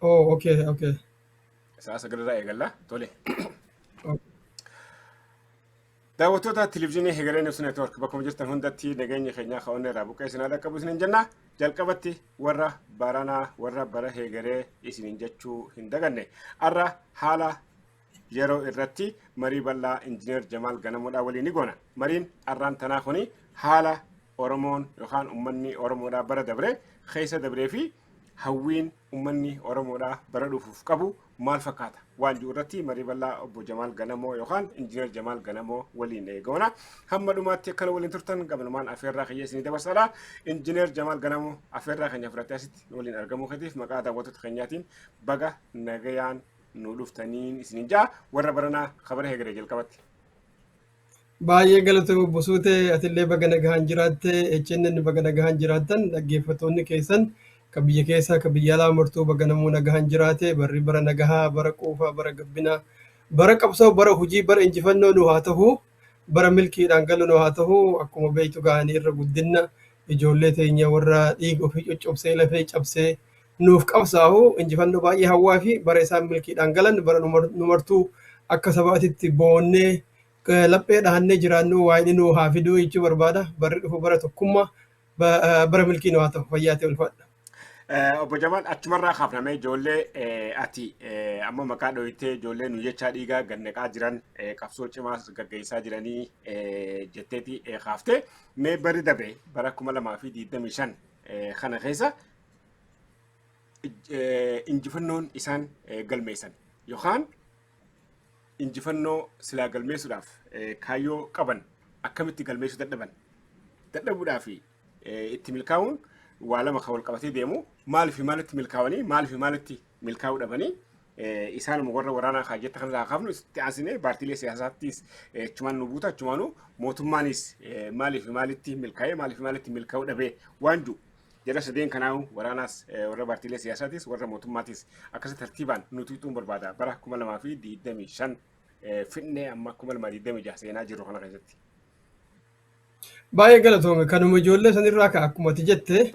Oh, okay. Sa'a 9 irraa eegalla. Tole. Daawwattoota Televezyiinii Hegeree News Network, bakkuma jirtan hundatti nageenya keenyaa ka'oonni irraa buqqee isin haadha qabu isinin jenna. Jalqabatti warra baranaa, warra bara hegeree isinin jechuu hin daganne. Har'a haala yeroo irratti marii bal'aa Injiinar Jamaal Ganamoodhaa waliin ni goona. Mariin har'aan tanaa kuni haala Oromoon yookaan uummanni Oromoodhaa bara dabre keessa dabree fi hawwiin uummanni Oromoodhaa bara dhufuuf qabu maal fakkaata waan jiru irratti marii bal'aa obbo Jamaal Ganamoo yookaan Injiinar Jamaal Ganamoo waliin goona. Hamma dhumaatti akkana waliin turtan gabanumaan afeerraa kiyya isinii dabarsaadha. Injiinar Jamaal Ganamoo, afeerraa keenya fudhattee asitti waliin argamuu keetiif maqaa daawwattoota keenyaatiin baga nagayaan nu dhuftaniin isiniin ja'a, warra baranaa kabara hegeree jalqabatti. Baay'ee galatoomi obbo Suutee, atillee baga nagahaan jiraatte, HNN baga nagahaan jiraattan, dhaggeeffattoonni keessan ka biyya keessaa ka biyya alaa martuu baga namuu nagahaan jiraate. Barri bara nagahaa, bara quufaa, bara gabbinaa, bara qabsoo, bara hojii, bara injifannoo nu haa ta'u, bara milkiidhaan galu nu haa ta'u. Akkuma beektu ga'anii irra guddinna ijoollee teenya warra dhiiga ofii coccobsee lafee cabsee nuuf qabsaa'u injifannoo baay'ee hawwaa fi bara isaan milkiidhaan galan, bara nu martuu akka sabaatitti boonnee laphee dhahannee jiraannu waa'ee nu haa fiduu jechuu barbaada. Barri dhufu bara tokkummaa, bara milkii nu haa ta'u. Fayyaa ta'e, ulfaadha. Obbo Jamaal, achumarraa kaafnamee ijoollee ati amma maqaa dhoyitee, ijoollee nu jechaa dhiigaa gannaqaa jiran, qabsoo cimaa gaggeessaa jiranii jetteeti kaaftee, mee barri dabre bara 2025 kana keessa injifannoon isaan galmeessan yookaan injifannoo silaa galmeessuudhaaf kaayyoo qaban akkamitti galmeessuu dadhaban, dadhabuudhaa fi itti milkaa'uun waa lama kan wal qabatee deemu, maaliif fi maalitti milkaa'anii, maaliif fi maalitti milkaa'uu dhabanii, isaanuma warra waraanaa kaajjetta kanarraa kaafnu, itti aansinee paartiilee siyaasaattis achumaan nu buuta, achumaanuu mootummaanis maaliif fi maalitti milkaa'ee, maaliif fi maalitti milkaa'uu dhabee waan jiru, jara sadeen kanaa'u, waraanaas, warra paartiilee siyaasaatis, warra mootummaatis, akkasa tartiibaan nuti tuun barbaada bara 2025 fidnee amma 2026 seenaa jirru kana keessatti. Baay'ee galatoome. Kanuma ijoollee sanirraa ka'a akkuma ati jette.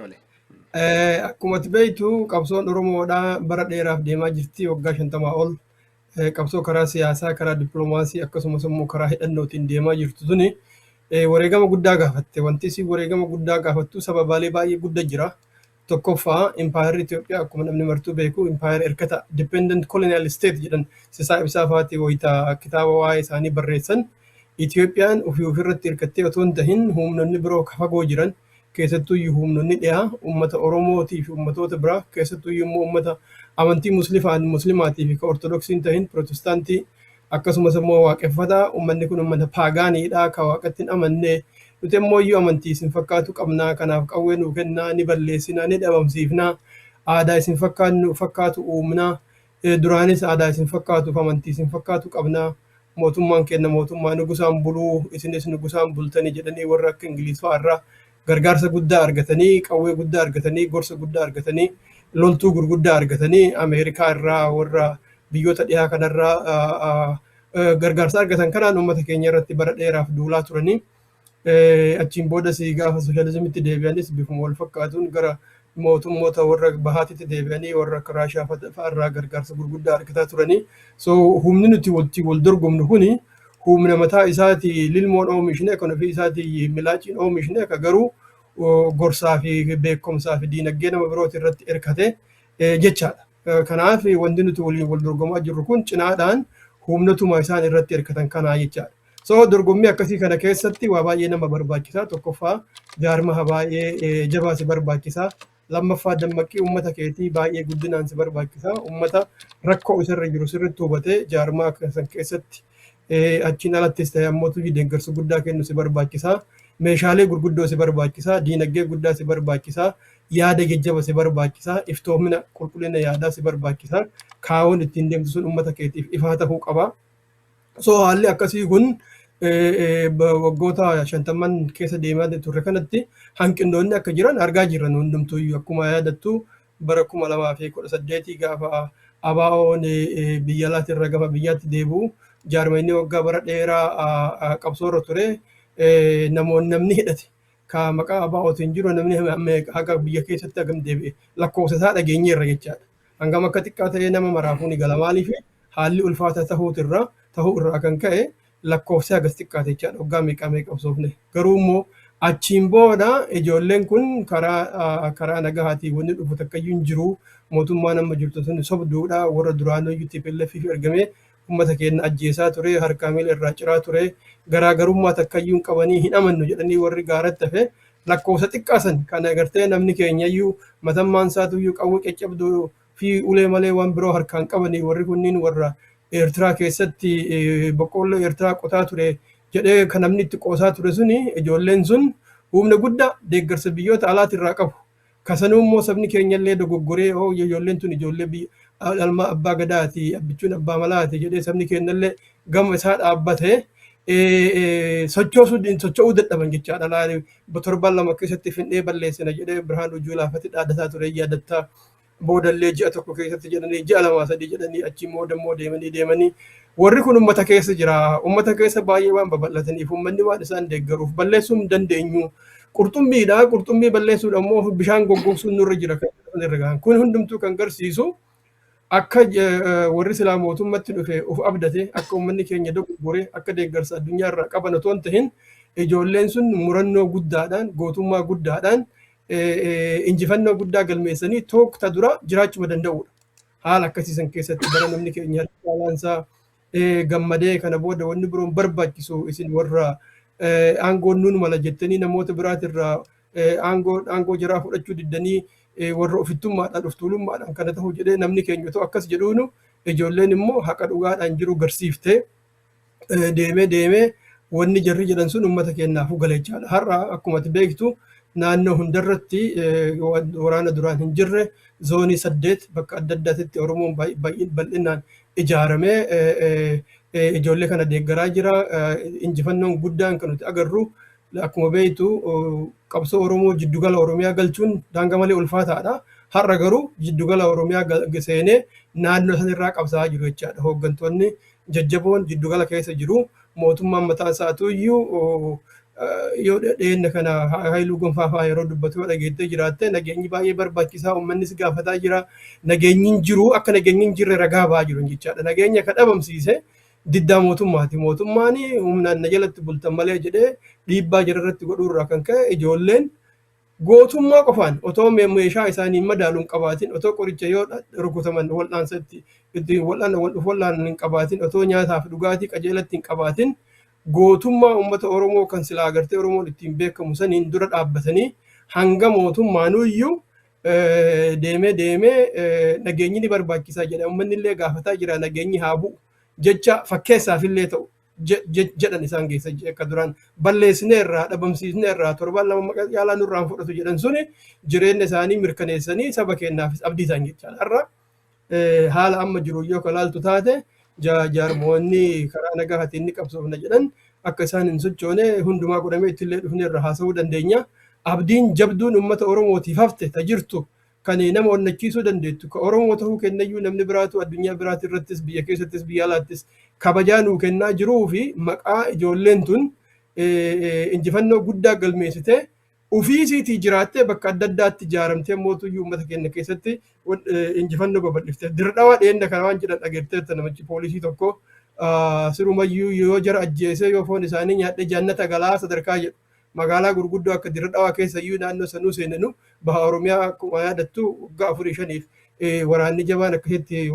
Akkuma ati beektu qabsoon Oromoodhaa bara dheeraaf deemaa jirti, waggaa 50 ol. Qabsoo karaa siyaasaa, karaa dippiloomaasii, akkasumas immoo karaa hidhannootiin deemaa jirtu tuni wareegama guddaa gaafatte. Wanti isin wareegama guddaa gaafattu sababaalee baay'ee guddaa jira. Tokkoffaa, impaayerri Itoophiyaa akkuma namni martuu beeku impaayera hirkata, dependent colonial state jedhan. Sisaa Ibsaa fa'aati wayita kitaaba waa'ee isaanii barreessan. Itoophiyaan ofii ofirratti hirkattee otoo hin tahin humnoonni biroo ka fagoo jiran, keessattuyyuu humnoonni dhiyaa, uummata Oromootii fi uummatoota biraa, keessattuyyuu immoo uummata amantii muslimaatii fi ka Ortodoksii hin tahin, Pirootestaantii, akkasumas immoo waaqeffataa, uummanni kun uummata paagaaniidha, ka waaqatti hin amanne, nuti immoo iyyuu amantii isin fakkaatu qabnaa, kanaaf qawwee nuu kennaa, ni balleessinaa, ni dhabamsiifnaa, aadaa isin fakkaannu fakkaatu uumnaa, duraanis aadaa isin fakkaatuuf amantii isin fakkaatu qabnaa, mootummaan keenya mootummaa nugusaan buluu, isinis nugusaan bultanii jedhanii warra akka Ingiliz fa'aa irraa gargaarsa guddaa argatanii, qawwee guddaa argatanii, gorsa guddaa argatanii, loltuu gurguddaa argatanii, Ameerikaa irraa, warra biyyoota dhihaa kanarraa gargaarsa argatan kanaan uummata keenya irratti bara dheeraaf duulaa turanii. Achiin boodas gaafa sooshaalizimitti deebi'anis bifuma wal fakkaatuun gara mootummoota warra bahaatitti deebi'anii warra akka Raashaa fa'aa irraa gargaarsa gurguddaa argataa turanii. So humni nuti walitti wal dorgomnu kuni humna mataa isaatii lilmoon oomishne, kan ofii isaatii milaaciin oomishne, ka garuu gorsaa fi beekumsaa fi diinagdee nama birooti irratti hirkate jechaadha. Kanaaf wanti nuti waliin wal dorgomaa jirru kun cinaadhaan humnatuma isaan irratti hirkatan kanaa jechaadha. So dorgommii akkasii kana keessatti waa baay'ee nama barbaachisa. Tokkoffaa, jaarmaha baay'ee jabaa si barbaachisa. Lammaffaa, dammaqii uummata keetii baay'ee guddinaan si barbaachisa. Uummata rakkoo isarra jiru sirriitti hubatee jaarmaa san keessatti achiin alattis ta'e ammoo deeggarsa guddaa kennu si barbaachisa. Meeshaalee gurguddoo si barbaachisa. Diinagdee guddaa si barbaachisa. Yaada jajjaba si barbaachisa. Iftoomina, qulqullina yaadaa si barbaachisa. Kaawwan ittiin deemtu sun uummata keetiif ifaa ta'uu qaba. So haalli akkasii kun waggoota 50n keessa deemaa turre kanatti hanqinoonni akka jiran argaa jirra hundumtuuyyuu. Akkuma yaadattu bara 2018 gaafa ABO'n biyya alaatirra gama biyyaatti deebi'u, jaarmayni waggaa bara dheeraa qabsoorra ture, namoonni namni hidhate ka maqaa ABO'tiin jiru namni haga biyya keessatti hagam deebi'e lakkoofsa isaa dhageenyeerra jechaadha. Hangam akka xiqqaa ta'ee nama maraafuu ni gala. Maaliif haalli ulfaata tahuutirraa tahuu irraa kan ka'e lakkoofsi hagas xiqqaate jechaadha. Waggaa meeqaa meeqa qabsoofne. Garuu immoo achiin booda ijoolleen kun karaa nagahaatiin wanni dhufu takkayyuu hin jiru. Mootummaan amma jirtu sun sobduudha. Warra duraanuu TPLF fi ergamee uummata keenya ajjeesaa ture, harkaa miila irraa ciraa ture, garaagarummaa takkayyuu hin qabanii, hin amannu jedhanii warri gaaratti hafe lakkoofsa xiqqaa san kan agartee namni keenyayyuu matammaan isaatuyyuu qawwee caccabduu fi ulee malee waan biroo harkaan qabanii, warri kunniin warra Eertiraa keessatti boqqoolloo Eertiraa qotaa ture jedhee kan namni itti qoosaa ture suni, ijoolleen sun humna guddaa deeggarsa biyyoota alaatirraa qabu. Kasanuu immoo sabni keenyallee dogoggoree, "Oo, ijoolleen tun ijoollee biyya dhalma abbaa gadaati, abbichuun abbaa malaati" jedhee sabni keenyallee gama isaa dhaabbatee sochoosuu socho'uu dadhaban jechaadha. Laali, torban 2 keessatti fin'ee balleessina jedhee Birhaanuu Juulaa fati dhaaddataa ture yaadattaa. Boodallee ji'a 1 keessatti jedhanii, ji'a 2 3 jedhanii, achi immoo dammoo deemanii deemanii, warri kun ummata keessa jira. Ummata keessa baay'ee waan babal'ataniif, uummanni waan isaan deeggaruuf balleessuu hin dandeenyu. Qurxummiidha. Qurxummii balleessuudha immoo bishaan goggogsuun nurra jira kan jedhan irra gahan. Kun hundumtuu kan garsiisu akka warri silaa mootummatti dhufe of abdate, akka uummanni keenya dogoggore, akka deeggarsa addunyaa irraa qaban otoo hin tahin, ijoolleen sun murannoo guddaadhaan, gootummaa guddaadhaan injifannoo guddaa galmeessanii tookta dura jiraachuma danda'udha. Haala akkasiisan keessatti bara namni keenya harka caalaansaa gammadee, kana booda wanni biroon barbaachisu, isin warra aangoon nuun mala jettanii namoota biraatirraa aangoo jaraa fudhachuu diddanii, warra ofittummaadhaan of tuulummaadhaan kana ta'uu jedhee namni keenya otoo akkas jedhuunu, ijoolleen immoo haqa dhugaadhaan jiru garsiiftee deemee deemee wanni jarri jedhan sun uummata keenyaafuu galechaadha. Har'a akkuma ati beektu naannoo hundarratti waraana duraan hin jirre, zoonii 8 bakka adda addaatitti Oromoon bal'inaan ijaaramee ijoollee kana deeggaraa jira. Injifannoon guddaan kan nuti agarru, akkuma beektu qabsoo Oromoo jiddugala Oromiyaa galchuun daanga malee ulfaataadha. Har'a garuu jiddugala Oromiyaa seenee naannoo sanirraa qabsaa'aa jiru jechaadha. Hooggantoonni jajjaboon jiddugala keessa jiru. Mootummaan mataa isaatu iyyuu yoo dhiyeenya kana Haayiluu Gonfaa fa'aa yeroo dubbatu yoo dhageettee jiraatte, nageenyi baay'ee barbaachisaa, uummannis gaafataa jira. Nageenyi hin jiru, akka nageenyi hin jirre ragaa ba'aa jiru jechaadha. Nageenya ka dhabamsiise diddaa mootummaati. Mootummaan humnaan na jalatti bultan malee jedhee dhiibbaa jara irratti godhuurraa kan ka'e, ijoolleen gootummaa qofaan otoo meeshaa isaanii madaalu hin qabaatin, otoo qoricha yoo rukutaman wal'aansa itti wal'aanan hin qabaatin, otoo nyaataaf dhugaatii qajeelatti hin qabaatin, gootummaa uummata Oromoo kan silaa agartee Oromoon ittiin beekamu saniin dura dhaabbatanii, hanga mootummaanuyyuu deemee deemee nageenyi ni barbaachisaa jedha, uummanni illee gaafataa jira, nageenyi haa bu'u jecha fakkeessaaf illee ta'u jedhan isaan geessa. Akka duraan balleessine irraa, dhabamsiisne irraa, torban 2 maqaa caalaa nurraan fudhatu jedhan suni jireenya isaanii mirkaneessanii saba keenyaafis abdii isaan jechaadha. Har'a haala amma jiru yoo kalaaltu taate, jaarmoonni karaa nagaatiin ni qabsoofna jedhan akka isaan hin sochoone hundumaa godhamee ittillee dhufne irra haasa'uu dandeenya. Abdiin jabduun uummata Oromootiif hafte ta jirtu, kan nama onnachiisuu dandeettu, ka Oromoo ta'uu kennayyuu namni biraatu addunyaa biraati irrattis, biyya keessattis biyya alaattis kabajaa nuu kennaa jiruu fi maqaa ijoolleen tun injifannoo guddaa galmeessitee ofii isiitii jiraattee bakka adda addaatti ijaaramtee mootuyyuu uummata keenya keessatti injifannoo babal'iftee. Dirre Dhawaa dhiyeenya kana waan jedhan dhageetteetta, namichi poolisii tokko sirumayyuu yoo jara ajjeesee yoo foon isaanii nyaadhee jannata galaa sadarkaa jedhu. Magaalaa gurguddoo akka Dirre Dhawaa keessa iyyuu, naannoo sanuu seenanu, baha Oromiyaa akkuma yaadattu waggaa 4 5f waraanni jabaan akkasitti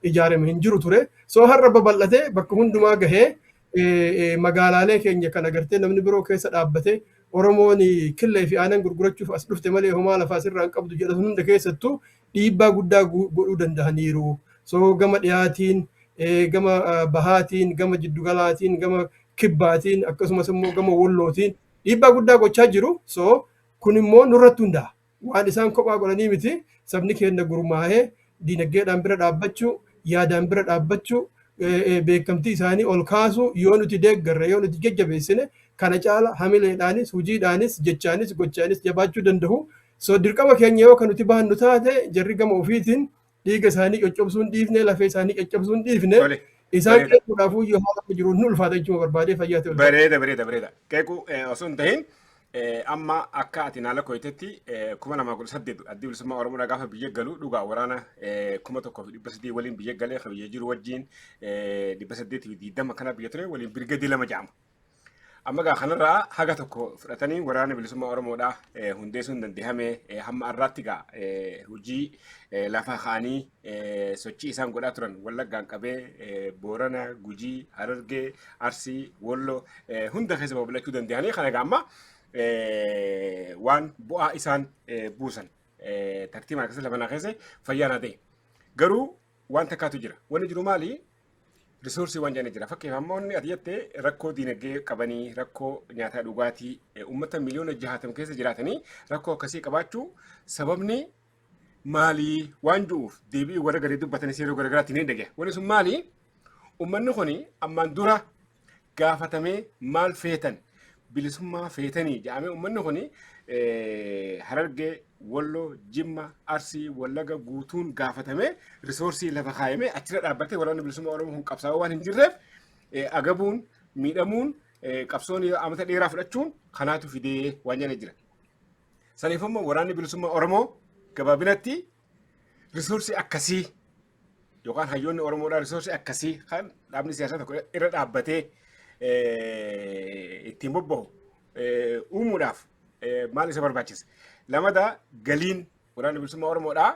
ijaarame hin jiru ture. So har'a babal'atee bakka hundumaa gahee magaalaalee keenya kan agartee namni biroo keessa dhaabbatee Oromoon killee fi aannan gurgurachuuf as dhufte malee homaa lafaa sirraa hin qabdu jedhan hunda keessattuu dhiibbaa guddaa godhuu danda'aniiru. So gama dhiyaatiin, gama bahaatiin, gama jiddugalaatiin, gama kibbaatiin, akkasumas immoo gama Wallootiin dhiibbaa guddaa gochaa jiru. So kun immoo nurratti hundaa'a. Waan isaan kophaa godhanii miti, sabni keenya gurmaa'ee diinagdeedhaan bira dhaabbachuu, yaadaan bira dhaabbachuu, beekamtii isaanii ol kaasuu yoo nuti deeggarre, yoo nuti jajjabeessine, kana caala hamileedhaanis, hojiidhaanis, jechaanis, gochaanis jabaachuu danda'u. So dirqama keenya yoo kan nuti bahannu taate, jarri gama ofiitiin dhiiga isaanii coccobsuun dhiifne, lafee isaanii caccabsuun dhiifne, isaan qeequudhaafuu yoo haala jiru nu ulfaata jechuun barbaadee, fayyaa ta'e. Bareeda, bareeda, bareeda. Qeequu osoo hin tahin Amma akka ati naala koyitetti 2018 Addi Bilisummaa Oromoo gaafa biyya galu dhugaa waraana 1300 waliin biyya galee, kan biyya jiru wajjin 820 kana biyya ture waliin birgadii lama jedhama. Amma gaa kanarraa haga tokko fudhatanii Waraana Bilisummaa Oromoodhaa hundeessuun dandahame. Hamma har'aatti gaa hojii lafa kaa'anii sochii isaan godhaa turan Wallaggaan qabee Boorana, Gujii, Harargee, Arsii, Walloo hunda keessa babal'achuu danda'anii kana gaa amma waan bu'aa isaan buusan tartiibaan akkasii lafa naa keessa fayyaa naa ta'e. Garuu waan takkaatu jira. Wanni jiru maali? Resource waan jedhanii jira. Fakkeenyaaf, amma wanni ati jettee rakkoo diinagdee qabanii, rakkoo nyaataa dhugaatii, uummata miliyoona 60 keessa jiraatanii rakkoo akkasii qabaachuu sababni maalii waan jiruuf deebii warra gadi dubbatanis yeroo garagaraatti ni dhagaya. Wanni sun maali? Uummanni kuni ammaan dura gaafatamee, maal feetan, bilisummaa feetanii jedhamee, uummanni kuni Harargee, Walloo, Jimma, Arsii, Wallaga guutuun gaafatamee, resource lafa kaayamee achirra dhaabbatee Waraanni Bilisummaa Oromoo kun qabsaa'uu waan hin jirreef, agabuun, miidhamuun, qabsoon amata dheeraa fudhachuun kanaatu fidee waan jedhee jira. Saniif immoo Waraanni Bilisummaa Oromoo gabaabinatti resource akkasii yookaan hayyoonni Oromoodhaa resource akkasii kan dhaabni siyaasaa tokko irra dhaabbatee ittiin bobba'u uumuudhaaf maal isa barbaachisa? Lamada, galiin Waraanni Bilisummaa Oromoodhaa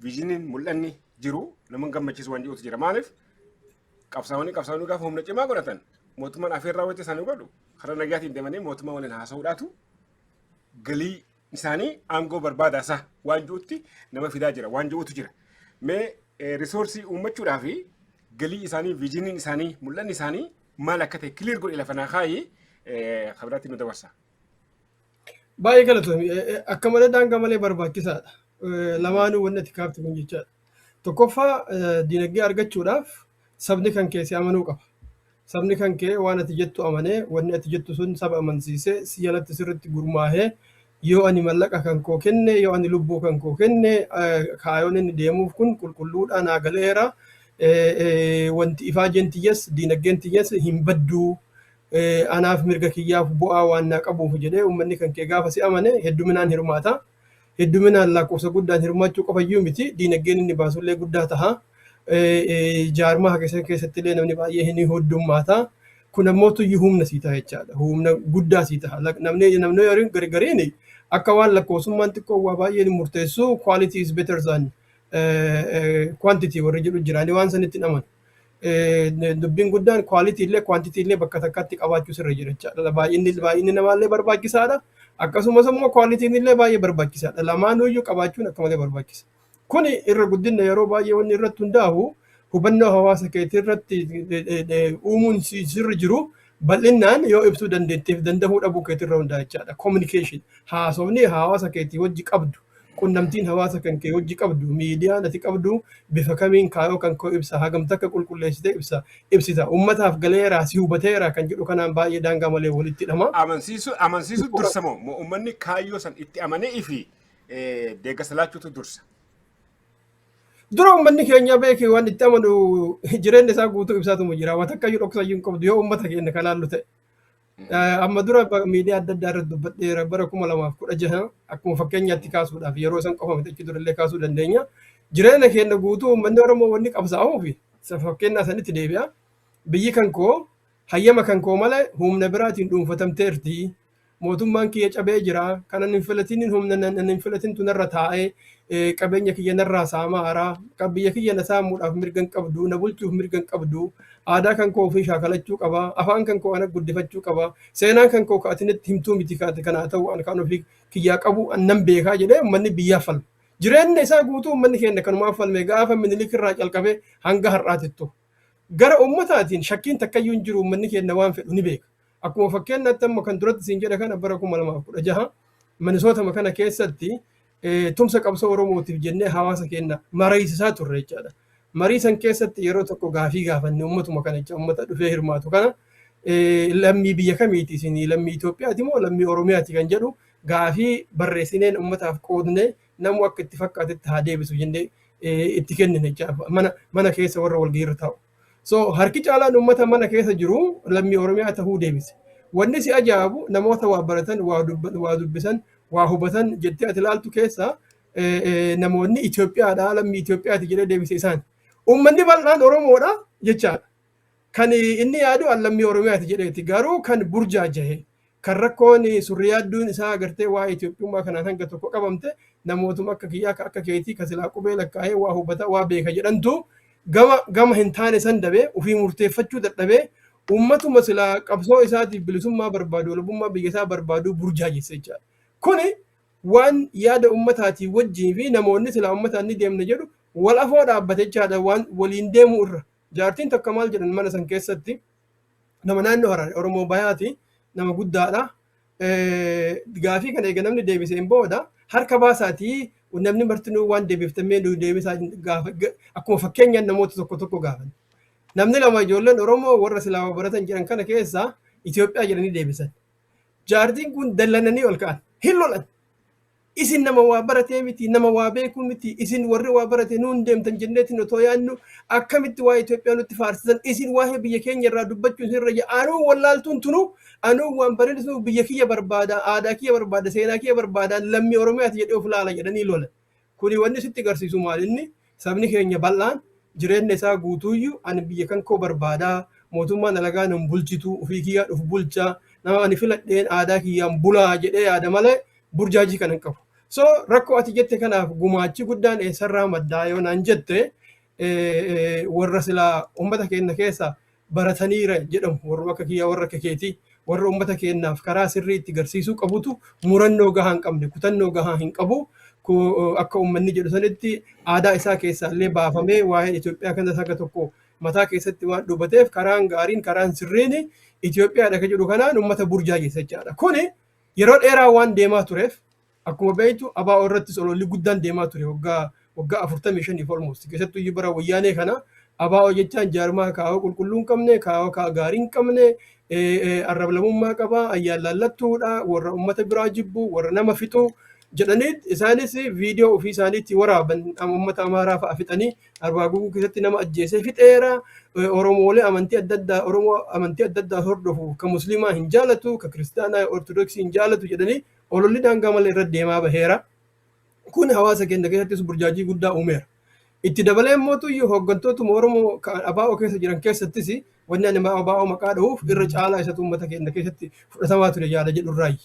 visioniin mul'anni jiru nama gammachiisu waan jirutu jira. Maaliif, qabsaa'onni gaafa humna cimaa godhatan mootummaan afeerraa wajji isaanii godhu karaa nagaatiin deemanii mootummaa waliin haasa'uudhaatu galii isaanii aangoo barbaadaa isaa waan jirutti nama fidaa jira, waan jirutu jira. Mee resource uummachuudhaa fi galii isaanii, visioniin isaanii, mul'anni isaanii maal akka ta'e clear godhe lafa naa kaayii kabiraatti nu dabarsa. Baay'ee galatoomi. Akka malee daangaa malee barbaachisaadha. Lamaanuu wanni ati kaafte kun jechaadha. Tokkoffaa, diinagdee argachuudhaaf sabni kan kee si amanuu qaba. Sabni kan kee waan ati jettu amanee, wanni ati jettu sun saba amansiisee, si jalatti sirriitti gurmaahee, yoo ani mallaqa kan koo kenne, yoo ani lubbuu kan koo kenne, kaayoon inni deemuuf kun qulqulluudha, naa galeera. Wanti ifaajeen tiyyas diinagdeen tiyyas hin badduu. Anaaf mirga kiyyaaf bu'aa waan naa qabuuf jedhee uummanni kan kee gaafa si amane hedduminaan hirmaata. Hedduminaan lakkoofsa guddaan hirmaachuu qofa iyyuu miti, diinagdeen inni baasullee guddaa taha. Jaarmaa keessatti illee namni baay'ee hin heddummaata. Kun ammoo tuyyuu humna sii ta'a jechaadha. Humna guddaa sii ta'a. Namni gargariin akka waan lakkoofsummaan xiqqoo waa baay'ee murteessu, quality is better than quantity warri jedhu jira. Ani waan sanitti hin amanu. Dubbiin guddaan quality illee quantity illee bakka takkatti qabaachuu sirra jira jechaadha. Baay'inni namaallee barbaachisaadha. Akkasumas immoo qualityn illee baay'ee barbaachisaadha. Lamaanuyyuu qabaachuun akka malee barbaachisa. Kuni irra guddinna yeroo baay'ee wanni irratti hundaa'u hubannoo hawaasa keetii irratti uumuun sirri jiru bal'inaan yoo ibsuu dandeetteef danda'uu dhabuu keetii irra hundaa'a jechaadha. Communication, haasofni hawaasa keetii wajji qabdu, qunnamtiin hawaasa kan kee wajji qabdu, miidiyaan ati qabdu bifa kamiin kaayoo kan koo ibsa, hagam takka qulqulleessitee ibsa ibsita, ummataaf galeeraa, si hubateera kan jedhu kanaan baay'ee daangaa malee walitti hidhama. Amansiisu dursa moo uummanni kaayyoo san itti amanee fi deeggarsa laachuutu dursa? Dura uummanni keenya beekee waan itti amanu jireenya isaa guutuu ibsaatuma jira. Waan takka iyyuu dhoksayyuu hin qabdu yoo uummata keenya kalaallu ta'e. Amma dura miidiyaa adda addaa irratti dubbadheera, bara 2016 akkuma fakkeenyaatti kaasuudhaaf, yeroo san qofa miti, achi durallee kaasuu dandeenya. Jireenya keenya guutuu uummanni Oromoo wanni qabsaa'uuf fakkeenyaa sanitti deebi'a. Biyyi kan koo hayyama kan koo malee humna biraatiin dhuunfatamteerti. Mootummaan kiyya cabee jira. Kanan hin filatin humna nan hin filatintu narra taa'ee qabeenya kiyya narraa saamaa haaraa. Biyya kiyya na saamuudhaaf mirga hin qabdu. Na bulchuuf mirga hin qabdu. Aadaa kan koo ofii shaakalachuu qaba. Afaan kan koo ana guddifachuu qaba. Seenaan kan koo ati natti himtuu miti kanaa ta'u, an kan ofii kiyyaa qabu nan beekaa jedhee uummanni biyyaaf falma. Jireenya isaa guutuu uummanni keenya kanumaaf falme gaafa Minilik irraa calqabee hanga har'aatittu. Gara uummataatiin shakkiin takkayyuu hin jiru, uummanni keenya waan fedhu ni beeka. Akkuma fakkeenyaatti amma kan duratti siin jedhe kana, bara 2016 Minisootama kana keessatti tumsa qabsoo Oromootiif jennee hawaasa keenya mariisisaa turre jechaadha. Marii san keessatti yeroo tokko gaafii gaafanne uummatuma kana jecha, uummata dhufee hirmaatu kana, lammii biyya kamiiti isinii, lammii Itoophiyaati moo lammii Oromiyaati kan jedhu gaafii barreessineen uummataaf qoodne, namu akka itti fakkaatetti haa deebisu jennee itti kennine jecha, mana keessa warra walgahiirra taa'u. So harki caalaan uummata mana keessa jiru lammii Oromiyaa tahuu deebise. Wanni si ajaa'ibu, namoota waa baratan, waa dubbisan, waa hubatan jettee ati ilaaltu keessaa namoonni Itoophiyaadha, lammii Itoophiyaati jedhee deebise isaan. Uummanni bal'aan Oromoodha jechaadha. Kan inni yaadu an lammii Oromiyaati jedheeti. Garuu kan burjaajahe, kan rakkoon surriyaadduun isaa agartee waa'ee Itoophiyummaa kanaan hanga tokko qabamte, namootuma akka kiyyaa, akka keetii, ka silaa qubee lakkaa'ee waa hubata, waa beeka jedhantu gama gama hin taane san dabee ofii murteeffachuu dadhabee uummatuma silaa qabsoo isaatiif bilisummaa barbaadu, walabummaa biyya isaa barbaadu burjaajesse jechaadha. Kuni waan yaada uummataatii wajjin fi namoonni silaa uummataan ni deemna jedhu wal afoo dhaabbate jechaadha, waan waliin deemuu irra. Jaartiin tokko maal jedhan mana san keessatti, nama naannoo Harare, Oromoo Bayaati, nama guddaadha. Gaafii kana eega namni deebiseen booda, harka baasaatii namni martinuu waan deebiftamee nu deebisaa gaafa akkuma fakkeenyaan namoota tokko tokko gaafan. Namni lama, ijoolleen Oromoo warra silaa baratan jedhan kana keessaa, Itoophiyaa jedhanii deebisan. Jaartiin kun dallananii ol ka'an. Hin lolan. Isin nama waa baratee miti, nama waa beekuu miti, isin warri waa barate nuun deemtan jenneetiin otoo yaadnu akkamitti waa Itoophiyaa nutti faarsisan? Isin waa'ee biyya keenya irraa dubbachuun isin irra, anuu wallaaltuun tunu, anuu waan bareedu biyya kiyya barbaada, aadaa kiyya barbaada, seenaa kiyya barbaada, lammii Oromiyaati jedhee of laala jedhanii lolan. Kuni wanni sitti agarsiisu maal? Inni sabni keenya bal'aan jireenya isaa guutuuyyuu ani biyya kan koo barbaadaa, mootummaan alagaa nan bulchitu, ofii kiyyaa dhufu bulchaa, nama ani filadheen aadaa kiyyaan bulaa jedhee yaada malee burjaajii kan hin qabu. So rakkoo ati jette kanaaf gumaachi guddaan eessarraa maddaa yoo naan jette, warra silaa uummata keenya keessa barataniira jedhamu, warra akka kiyyaa, warra akka keetii, warra uummata keenyaaf karaa sirrii itti garsiisuu qabutu murannoo gahaa hin qabne, kutannoo gahaa hin qabu. Akka uummanni jedhu sanitti aadaa isaa keessaa illee baafamee waa'een Itoophiyaa kana haga tokko mataa keessatti waan dhubateef, karaan gaariin, karaan sirriin Itoophiyaadha kan jedhu kanaan uummata burjaajessa jechaadha. Kuni yeroo dheeraa waan deemaa tureef, akkuma beektu ABO irrattis ololli guddaan deemaa ture waggaa 45 almost. Keessattuu iyyuu bara Wayyaanee kana ABO jechaan jaarmaa kaawoo qulqulluu hin qabne, kaawoo gaarii hin qabne, arrablamummaa qaba, ayyaan laallattuudha, warra uummata biraa jibbu, warra nama fixu jedhanii isaanis viidiyoo ofii isaaniitti waraaban. Uummata Amaaraa fa'a fixanii, Arbaa Guguu keessatti nama ajjeesee fixeera, Oromoolee amantii adda addaa, Oromoo amantii adda addaa hordofu, ka Musliimaa hin jaalatu, ka Kiristaanaa Ortodoksii hin jaalatu jedhanii ololli daangaa malee irra deemaa baheera. Kun hawaasa keenya keessattis burjaajii guddaa uumeera. Itti dabalee immoo iyyuu hooggantootuma Oromoo kan ABO keessa jiran keessattis, wanni ani ABO maqaa dha'uuf irra caalaa isatu uummata keenya keessatti fudhatamaa ture yaada jedhurraayi.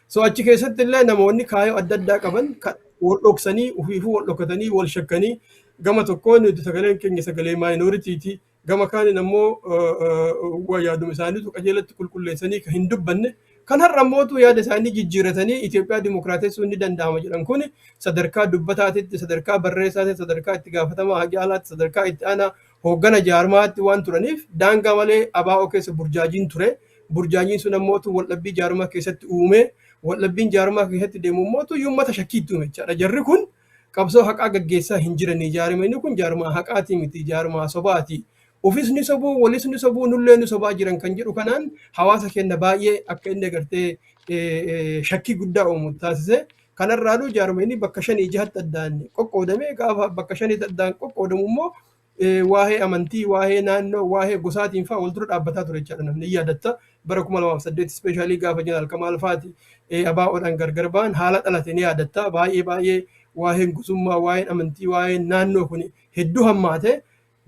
So achi keessatti illee namoonni kaayoo adda addaa qaban wal dhoksanii, ofiifuu wal dhokatanii, wal shakkanii, gama tokkoon nuti sagaleen keenya sagalee minority ti, gama kaaniin ammoo yaaduma isaaniitu qajeelatti qulqulleessanii kan hin dubbanne, kan har'a ammootu yaada isaanii jijjiiratanii Itoophiyaa dimokiraatessuun ni danda'ama jedhan kun sadarkaa dubbataatitti, sadarkaa barreessaatti, sadarkaa itti gaafatamaa hajaalaatti, sadarkaa itti aanaa hooggana jaarmaatti waan turaniif daangaa malee ABO keessa burjaajiin ture. Burjaajiin sun ammootu waldhabbii jaarmaa keessatti uume. Waldhabbiin jaarmaa keessatti deemu ammootu uummata shakkiitti uume jechaadha. Jarri kun qabsoo haqaa gaggeessaa hin jiranii. Jaarmeenni kun jaarmaa haqaatii miti, jaarmaa sobaati. Ofis ni sobuu, walis ni sobuu, nullee ni sobaa jiran kan jedhu kanaan hawaasa keenya baay'ee akka inni agartee shakkii guddaa uumu taasise. Kanarraanuu jaarmeenni bakka shanii jahatti addaan qoqqoodame. Gaafa bakka shaniitti addaan qoqqoodamu immoo waa'ee amantii, waa'ee naannoo, waa'ee gosaatiin fa'aa wal dura dhaabbataa ture jechaadha namni yaadatta. Bara 2008 especially gaafa Jeneraal Kamaal fa'aati ABOdhaan gargar ba'an haala dhalate ni yaadatta. Baay'ee baay'ee waa'een gosummaa, waa'een amantii, waa'een naannoo kun hedduu hammaate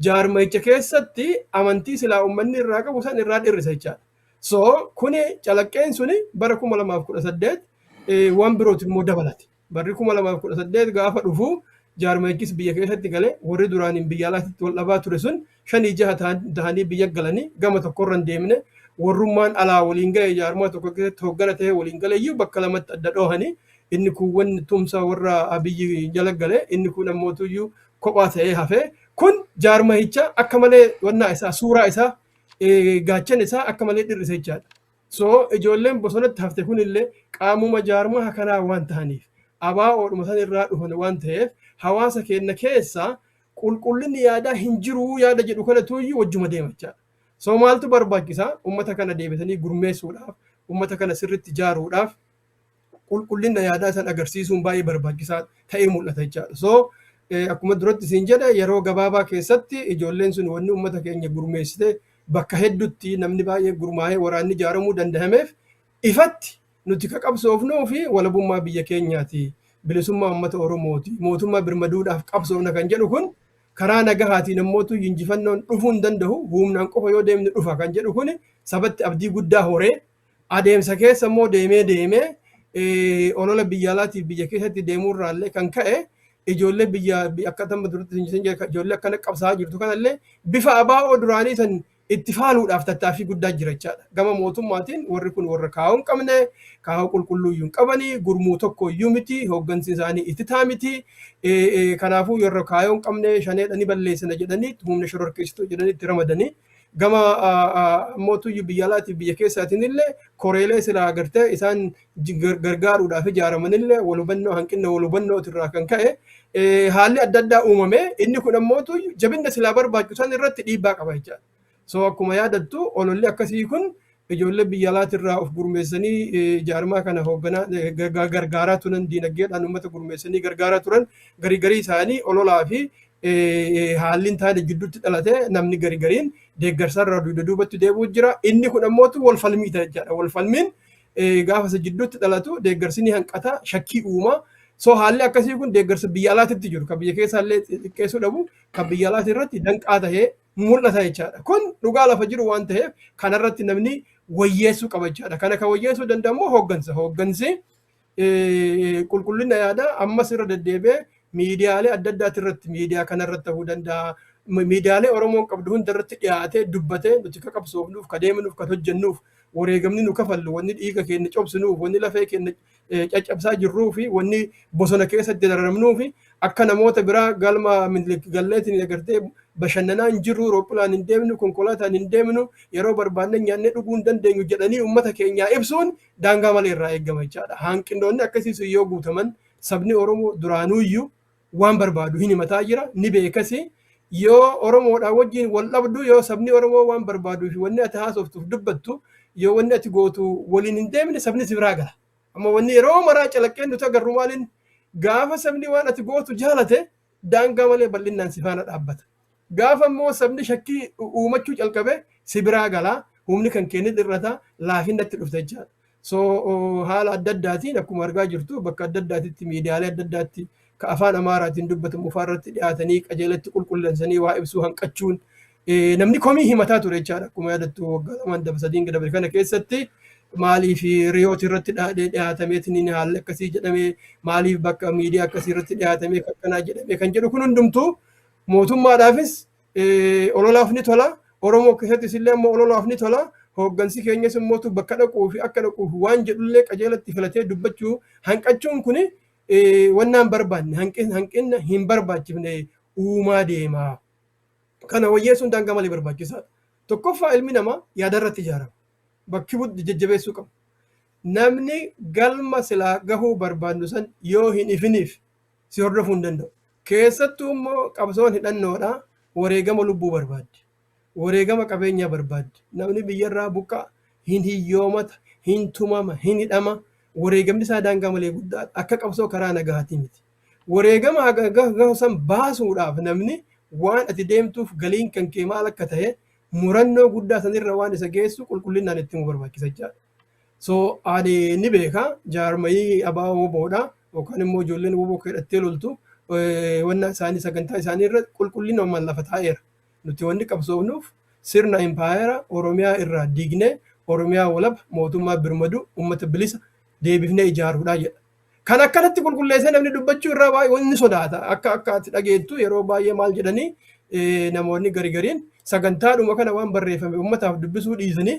jaarmayicha keessatti amantii silaa uummanni irraa qabu san irraa dhirrisa jechaadha. So kuni calaqqeen suni bara 2018 waan birooti immoo dabalate. Barri 2018 gaafa dhufu jaarmayichis biyya keessatti galee, warri duraaniin biyya alaatti wal dhabaa ture sun shanii jaha ta'anii biyya galanii gama tokkorra hin deemne, warrummaan alaa waliin ga'e jaarmaa tokko keessatti hooggana ta'ee waliin gale iyyuu bakka lamatti adda dhoohanii, inni kuuwwan tumsa warra Abiyyi jala gale, inni kun ammootuyyuu kophaa ta'ee hafe. Kun jaarmayicha akka malee wannaa isaa, suuraa isaa, gaachan isaa akka malee dhirrise jechaadha. So ijoolleen bosonatti hafte kunillee qaamuma jaarmaa kanaa waan ta'aniif, ABOdhuma san irraa dhufan waan ta'eef, hawaasa keenya keessa qulqullinni yaadaa hin jiru yaada jedhu kana tuuyyuu wajjuma deema jechaadha. So maaltu barbaachisaa? Uummata kana deebisanii gurmeessuudhaaf, uummata kana sirriitti ijaaruudhaaf qulqullina yaadaa san agarsiisuun baay'ee barbaachisaa ta'ee mul'ata jechaadha. So akkuma duratti siin jedhe, yeroo gabaabaa keessatti ijoolleen sun wanni uummata keenya gurmeessite bakka hedduutti namni baay'ee gurmaa'ee waraanni ijaaramuu danda'ameef ifatti nuti ka qabsoofnuu fi walabummaa biyya keenyaati. Bilisummaa uummata Oromooti. Mootummaa birmaduudhaaf qabsoofna kan jedhu kun karaa nagahaatiin ammootu injifannoon dhufuu hin danda'u, humnaan qofa yoo deemne dhufa kan jedhu kun sabatti abdii guddaa horee adeemsa keessa immoo deemee deemee olola biyya alaatiif biyya keessatti deemuurraallee kan ka'e ijoollee biyya akka amma duratti ijoollee akkana qabsaa'aa jirtu kanallee bifa abaa'oo duraanii san itti faaluudhaaf tattaaffii guddaa jira jechaadha. Gama mootummaatiin warri kun warra kaa'oo hin qabne, kaa'oo qulqulluu iyyuu hin qabanii, gurmuu tokko iyyuu miti, hooggansi isaanii ititaa miti. Kanaafuu warra kaa'oo hin qabne shaneedha ni balleessina jedhanii humna shororkeessituu jedhanii itti ramadanii gama mootuyyuu biyya alaatiif biyya keessaatiin illee koreelee silaa agartee isaan gargaaruudhaaf ijaaramanillee wal hubannoo hanqina wal hubannootirraa kan ka'e haalli adda addaa uumame inni kun ammootu jabinna silaa barbaachisu san irratti dhiibbaa qaba jechaadha. So akkuma yaadattu ololli akkasii kun ijoollee biyya alaatirraa of gurmeessanii jaarmaa kana hoogganaa gargaaraa turan, diinagdeedhaan uummata gurmeessanii gargaaraa turan garii garii isaanii ololaa fi haalli hin taane gidduutti dhalate namni garii gariin deeggarsarraa dugda duubatti deebi'u jira. Inni kun ammootu wal falmii ta'e jechaadha. Wal falmiin gaafa isa gidduutti dhalatu deeggarsi ni hanqata, shakkii uuma. So haalli akkasii kun deeggarsa biyya alaatitti jiru kan biyya keessaallee xiqqeessuu dhabu kan biyya alaati irratti danqaa tahee mul'ata jechaadha. Kun dhugaa lafa jiru waan ta'eef kanarratti namni wayyeessuu qaba jechaadha. Kana kan wayyeessuu danda'u immoo hooggansa. Hooggansi qulqullina yaadaa ammas irra deddeebi'ee miidiyaalee adda addaati irratti, miidiyaa kanarratti ta'uu danda'a. Miidiyaalee Oromoon qabdu hunda irratti dhiyaatee dubbatee nuti ka qabsoofnuuf, ka deemnuuf, kan hojjennuuf, wareegamni nu kafallu, wanni dhiiga keenya cobsinuuf, wanni lafee keenya caccabsaa jirruu fi wanni bosona keessatti dararamnuu fi akka namoota biraa galma galleetiin agartee bashannanaa hin jirru, rooppilaan hin deemnu, konkolaataan hin deemnu, yeroo barbaanne nyaannee dhuguu hin dandeenyu jedhanii uummata keenyaa ibsuun daangaa malee irraa eegama jechaadha. Hanqinoonni akkasiis yoo guutaman sabni Oromoo duraanuuyyuu waan barbaadu hin himataa jira, ni beekasi. Yoo Oromoodhaan wajjin wal dhabdu, yoo sabni Oromoo waan barbaaduu fi wanni ati haasoftuuf dubbattu, yoo wanni ati gootu waliin hin deemne sabni si biraa gala. Amma wanni yeroo maraa calaqqeen nuti agarru maaliin gaafa sabni waan ati gootu jaalate daangaa malee bal'innaan si faana dhaabbata. Gaafa immoo sabni shakkii uumachuu calqabe si biraa galaa, humni kan kee ni dhirrata, laafinnatti dhufta jechaadha. So haala adda addaatiin akkuma argaa jirtu bakka adda addaatitti miidiyaalee adda addaatti ka afaan Amaaraatiin dubbatamu fa'aa irratti dhiyaatanii qajeelatti qulqulleessanii waa ibsuu hanqachuun namni komii himataa ture jechaadha. Akkuma yaadattu waggaa lamaan daba sadiin dabre kana keessatti maaliif riyoot irratti dhiyaatameetiin haalli akkasii jedhamee, maaliif bakka miidiyaa akkasii irratti dhiyaatamee akkanaa jedhamee kan jedhu kun hundumtuu mootummaadhaafis ololaaf ni tola. Oromoo keessattis illee ammoo ololaaf ni tola. Hooggansi keenyas immoo bakka dhaquu fi akka dhaquuf waan jedhullee qajeelatti filatee dubbachuu hanqachuun kuni wannaan barbaanne hanqina hin barbaachifne uumaa deema. Kana wayyeessuun daangaa malee barbaachisaadha. Tokkoffaa ilmi namaa yaadarratti ijaarama. Bakki jajjabeessuu qabu. Namni galma silaa gahuu barbaadnu san yoo hin ifiniif si hordofuu hin danda'u. Keessattuu immoo qabsoon hidhannoodha. Wareegama lubbuu barbaaddi. Wareegama qabeenyaa barbaaddi. Namni biyyarraa buqqaa, hin hiyyoomata, hin tumama, hin hidhama. Wareegamni isaa daangaa malee guddaadha. Akka qabsoo karaa nagahaatii miti. Wareegama gahu san baasuudhaaf namni waan ati deemtuuf galiin kan kee maal akka ta'e murannoo guddaa sanirra waan isa geessu qulqullinaan itti himuu barbaachisa jechaadha. So ani ni beeka jaarmayii abaa woboodha yookaan immoo ijoolleen woboo hidhattee loltu wanna isaanii sagantaa isaanii irra qulqullinaan lafa taa'eera. Nuti wanni qabsoofnuuf sirna impaayera Oromiyaa irraa diignee Oromiyaa walaba mootummaa birmadu uummata bilisa deebifnee ijaaruudha jedha. Kan akkanatti qulqulleessee namni dubbachuu irraa baay'ee wanni sodaata. Akka akka ati dhageettu yeroo baay'ee maal jedhanii namoonni gari gariin sagantaadhuma kana waan barreeffame uummataaf dubbisuu dhiisanii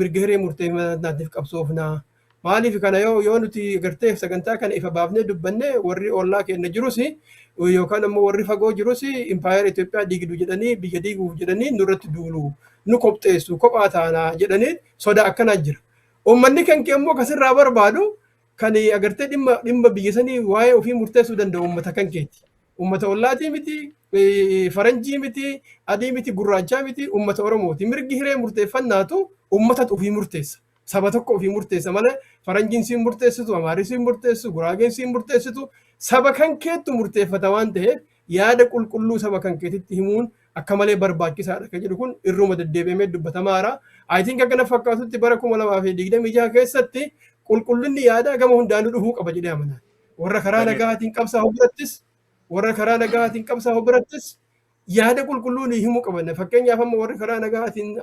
mirga hiree murteeffannaatiif qabsoofnaa. Maaliif kana yoo nuti gartee sagantaa kana ifa baafnee dubbanne warri ollaa keenya jirus yookaan ammoo warri fagoo jirus impaayera Itoophiyaa diigdu jedhanii biyya diiguuf jedhanii nurratti duulu, nu kopheessu, kophaa taanaa jedhanii soda akkanaa jira. Uummanni kan kee immoo kasirraa barbaadu kan agartee dhimma biyya sanii waa'ee ofii murteessuu danda'u uummata kan keeti. Uummata ollaatii miti, faranjii miti, adii miti, gurraachaa miti, uummata Oromooti. Mirgi hiree murteeffannaatu uummatatu ofii murteessa. Saba tokko ofii murteessa malee faranjiin siin murteessitu, amaarri siin murteessitu, guraageen siin murteessitu, saba kan keettu murteeffata waan ta'eef Yaada qulqulluu saba kan keetitti himuun akka malee barbaachisaadha kan jedhu kun irruma deddeebi'amee dubbatamaara. I think akkana fakkaatutti bara 2026 keessatti qulqullinni yaadaa gama hundaanuu dhufuu qaba jedhee amanaan. Warra karaa nagaatiin qabsaa'u birattis, warra karaa nagaatiin qabsaa'u birattis yaada qulqulluu ni himuu qaban. Fakkeenyaaf, amma warri karaa nagaatiin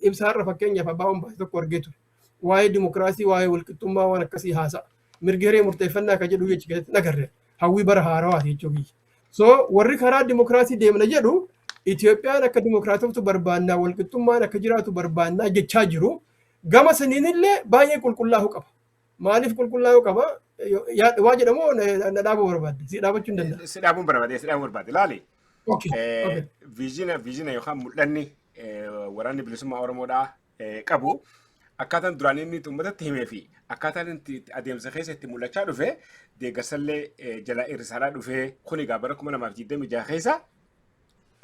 ibsaarra, fakkeenyaaf, abbaa baase tokko argee ture. Waa'ee dimokiraasii, waa'ee walqixxummaa, waan akkasii haasa'a. Mirgi hiree murteeffannaa kan jedhu jechi keessatti nagarre. Hawwii bara haarawaati jechuu kiyya. So warri karaa dimokiraasii deemna jedhu, Itoophiyaan akka dimokiraatoftu barbaannaa, walqixxummaan akka jiraatu barbaannaa jechaa jiru. Gama saniinillee baay'ee qulqullaa'uu qaba. Maaliif qulqullaa'uu qaba? Waa jedhamu na dhaabuu barbaadde. Si dhaabachuu hin danda'a. Si dhaabuun barbaade, si dhaabuun barbaade. Laali. Vision yookaan mul'anni waraanni bilisummaa Oromoodhaa qabu, akkaataan duraan inni uummatatti himee fi akkaataan inni adeemsa keessa itti mul'achaa dhufe, deeggarsallee jala hir'isaadhaa dhufee, kun egaa bara 2026 keessa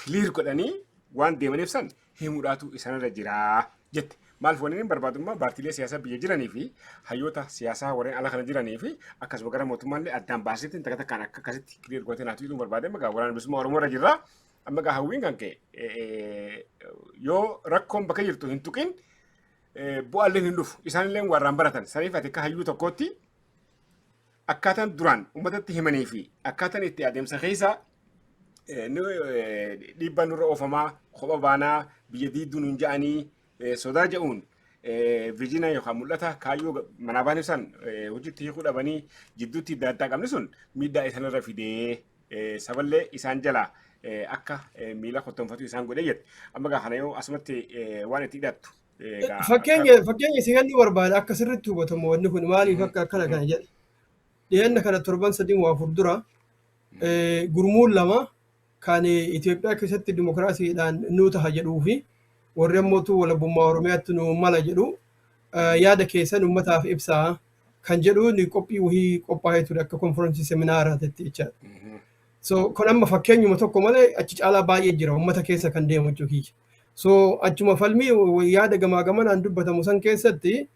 clear godhanii waan deemaniif san himuudhaatu isaanirra jira jette. Maaliif wanni inni barbaadummaa paartiilee siyaasaa biyya jiranii fi hayyoota siyaasaa warreen ala kana jiranii fi akkasuma gara mootummaallee addaan baaseetiin takka takkaan akka akkasitti clear gootee naatu hidhuun barbaade. Amma gaa waraana bilisummaa Oromoo irra jirra. Amma gaa hawwiin kan ka'e, yoo rakkoon bakka jirtu hin tuqin, bu'aalleen hin dhufu. Isaanillee warraan baratan. Saniif ati akka hayyuu tokkootti akkaataan duraan uummatatti himanii fi akkaataan itti adeemsa keessa dhiibbaan nurra oofamaa, kopha baanaa, biyya diidduu nuun ja'anii sodaa jedhuun, vision yookaan mul'ata kaayyoo manaa baan ibsan hojiitti hiikuu dhabanii jidduutti adda qabni sun miidhaa isaanirra fidee, saballee isaan jalaa akka miila kottoonfatu isaan godhee jette. Amma gaa kana yoo asumatti waan itti hidhattu. Fakkeenya isin kennuu barbaada akka sirriitti hubatamu, wanni kun maaliif akka akkana kana jedhe. Dhiyeenya kana torban 3 moo 4 dura gurmuun lama kan Itoophiyaa keessatti dimokiraasiidhaan nuu taha jedhuu fi warri ammootu walabummaa Oromiyaatti nu mala jedhu, yaada keessan uummataaf ibsaa kan jedhu ni qophii wahii qophaa'ee ture akka konferensii seminaaraatti jechaadha. So kun amma fakkeenyuma tokko malee achi caalaa baay'ee jira uummata keessa kan deemu jechuu kiyya. So achuma falmii yaada gamaa gamanaan dubbatamu san keessatti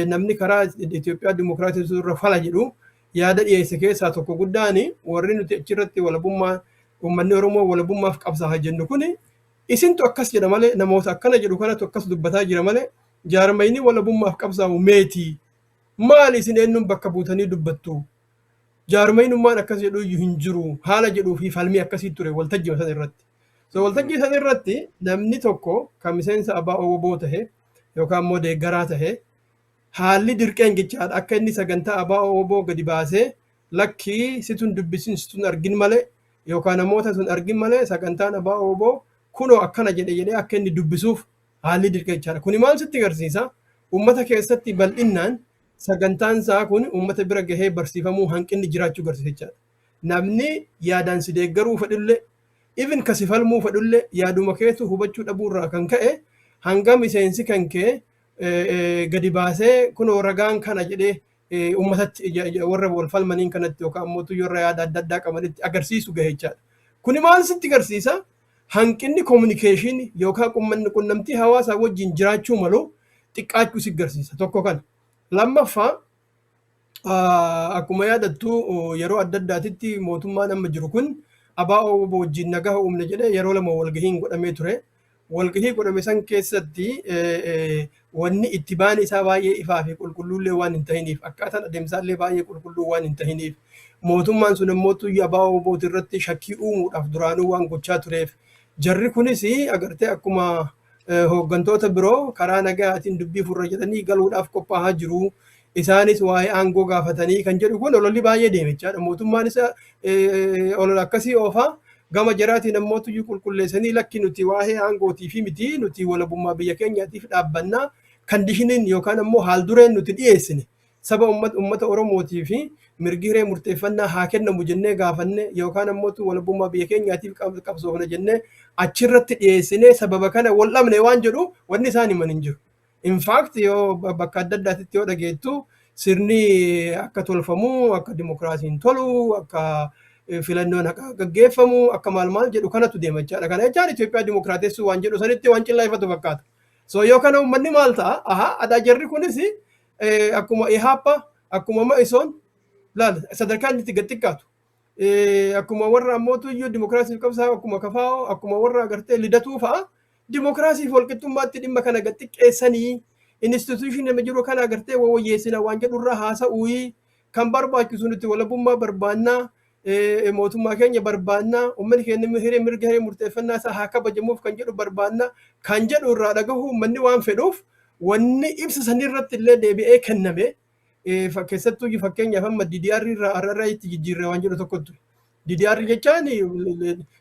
namni karaa Itoophiyaa dimokiraasii irra fala jedhu yaada dhiyeesse keessaa tokko guddaan, warri nuti achirratti walabummaa, uummanni Oromoo walabummaaf qabsaa'a jennu kuni, isintu akkas jedha malee, namoota akkana jedhu kanatu akkas dubbataa jira malee, jaarmayni walabummaaf qabsaa'u meetii? Maali isin eenyuun bakka buutanii dubbattu? Jaarmaynummaan akkas jedhu iyyuu hin jiru haala jedhuu fi falmii akkasii ture waltajjii san irratti. So waltajjii san irratti namni tokko kan miseensa ABO WBO tahe yookaan immoo deeggaraa tahe, haalli dirqeen jechaadha akka inni sagantaa ABO WBO gadi baasee, lakkii, situn dubbisin, situn argin malee yookaan namoota sun argin malee, sagantaan ABO WBO kunoo akkana jedhe jedhee akka inni dubbisuuf haalli dirqee jechaadha. Kuni maal sitti agarsiisa? Uummata keessatti bal'innaan sagantaan isaa kun uummata bira gahee barsiifamuu hanqinni jiraachuu agarsiisa jechaadha. Namni yaadaan si deeggaruu fedhullee, even kasi falmuu fedhullee, yaaduma keetu hubachuu dhabuurraa kan ka'e, hanga miseensi kan kee gadi baasee kunoo ragaan kana jedhee uummatatti, warra wal falmaniin kanatti yookaan ammoo warra yaada adda addaa qabanitti agarsiisu gahe jechaadha. Kuni maal sitti agarsiisa? Hanqinni communication yookaan qunnamtii hawaasaa wajjin jiraachuu malu xiqqaachuu si agarsiisa. Tokko kana. Lammaffaa, akkuma yaadattu, yeroo adda addaatitti mootummaan amma jiru kun ABO wajjin nagaa uumne jedhee yeroo lama walgahiin godhamee ture. Walgahii godhame san keessatti wanni itti baan isaa baay'ee ifaa fi qulqulluullee waan hin tahiniif, akkaataan adeemsaallee baay'ee qulqulluu waan hin tahiniif, mootummaan sun immoo ABO WBO irratti shakkii uumuudhaaf duraanuu waan gochaa tureef, jarri kunis agartee akkuma hooggantoota biroo karaa nagaatiin dubbii furra jedhanii galuudhaaf qophaa'aa jiru. Isaanis waa'ee aangoo gaafatanii kan jedhu kun ololli baay'ee deeme jechaadha. Mootummaanis olola akkasii oofaa, gama jaraatiin ammoo tuyyuu qulqulleessanii, lakki, nuti waa'ee aangootii fi miti, nuti walabummaa biyya keenyaatiif dhaabbannaa, conditioniin yookaan ammoo haaldureen nuti dhiyeessine saba uummata Oromootii fi mirgi hiree murteeffannaa haa kennamu jennee gaafanne yookaan ammoo walabummaa biyya keenyaatiif qabsoofna jennee achirratti dhiyeessine, sababa kana wal dhabne waan jedhu wanni isaan himan hin jiru. In fact, yoo bakka adda addaatitti yoo dhageettu, sirni akka tolfamu, akka dimokiraasiin tolu, akka filannoon haqa gaggeeffamu, akka maal maal jedhu kanatu deema jechaadha. Kana jechaan Itoophiyaa dimokiraatessuu waan jedhu sanitti waan cillaifatu fakkaata. So yoo kana uummanni maal ta'a? Aha, adaa jarri kunis akkuma IHAPA, akkuma Ma'isoon laal sadarkaa inni itti gad xiqqaatu. Akkuma warra ammootu iyyuu dimokiraasiif qabsaa'u, akkuma KFO, akkuma warra agartee Lidatuu fa'a, dimokiraasiif walqixxummaatti dhimma kana gad xiqqeessanii institution nama jiru kana agartee wayyeessina waan jedhurraa haasa'uu kan barbaachisu. Nuti walabummaa barbaannaa, mootummaa keenya barbaannaa, uummanni keenya hiree mirga hiree murteeffannaa isaa haa kabajamuuf kan jedhu barbaannaa kan jedhu irraa dhagahu uummanni waan fedhuuf, wanni ibsa sanirratti illee deebi'ee kenname, keessattuu fakkeenyaaf amma DDR irraa RRI itti jijjiirre waan jedhu tokkotu. DDR jechaan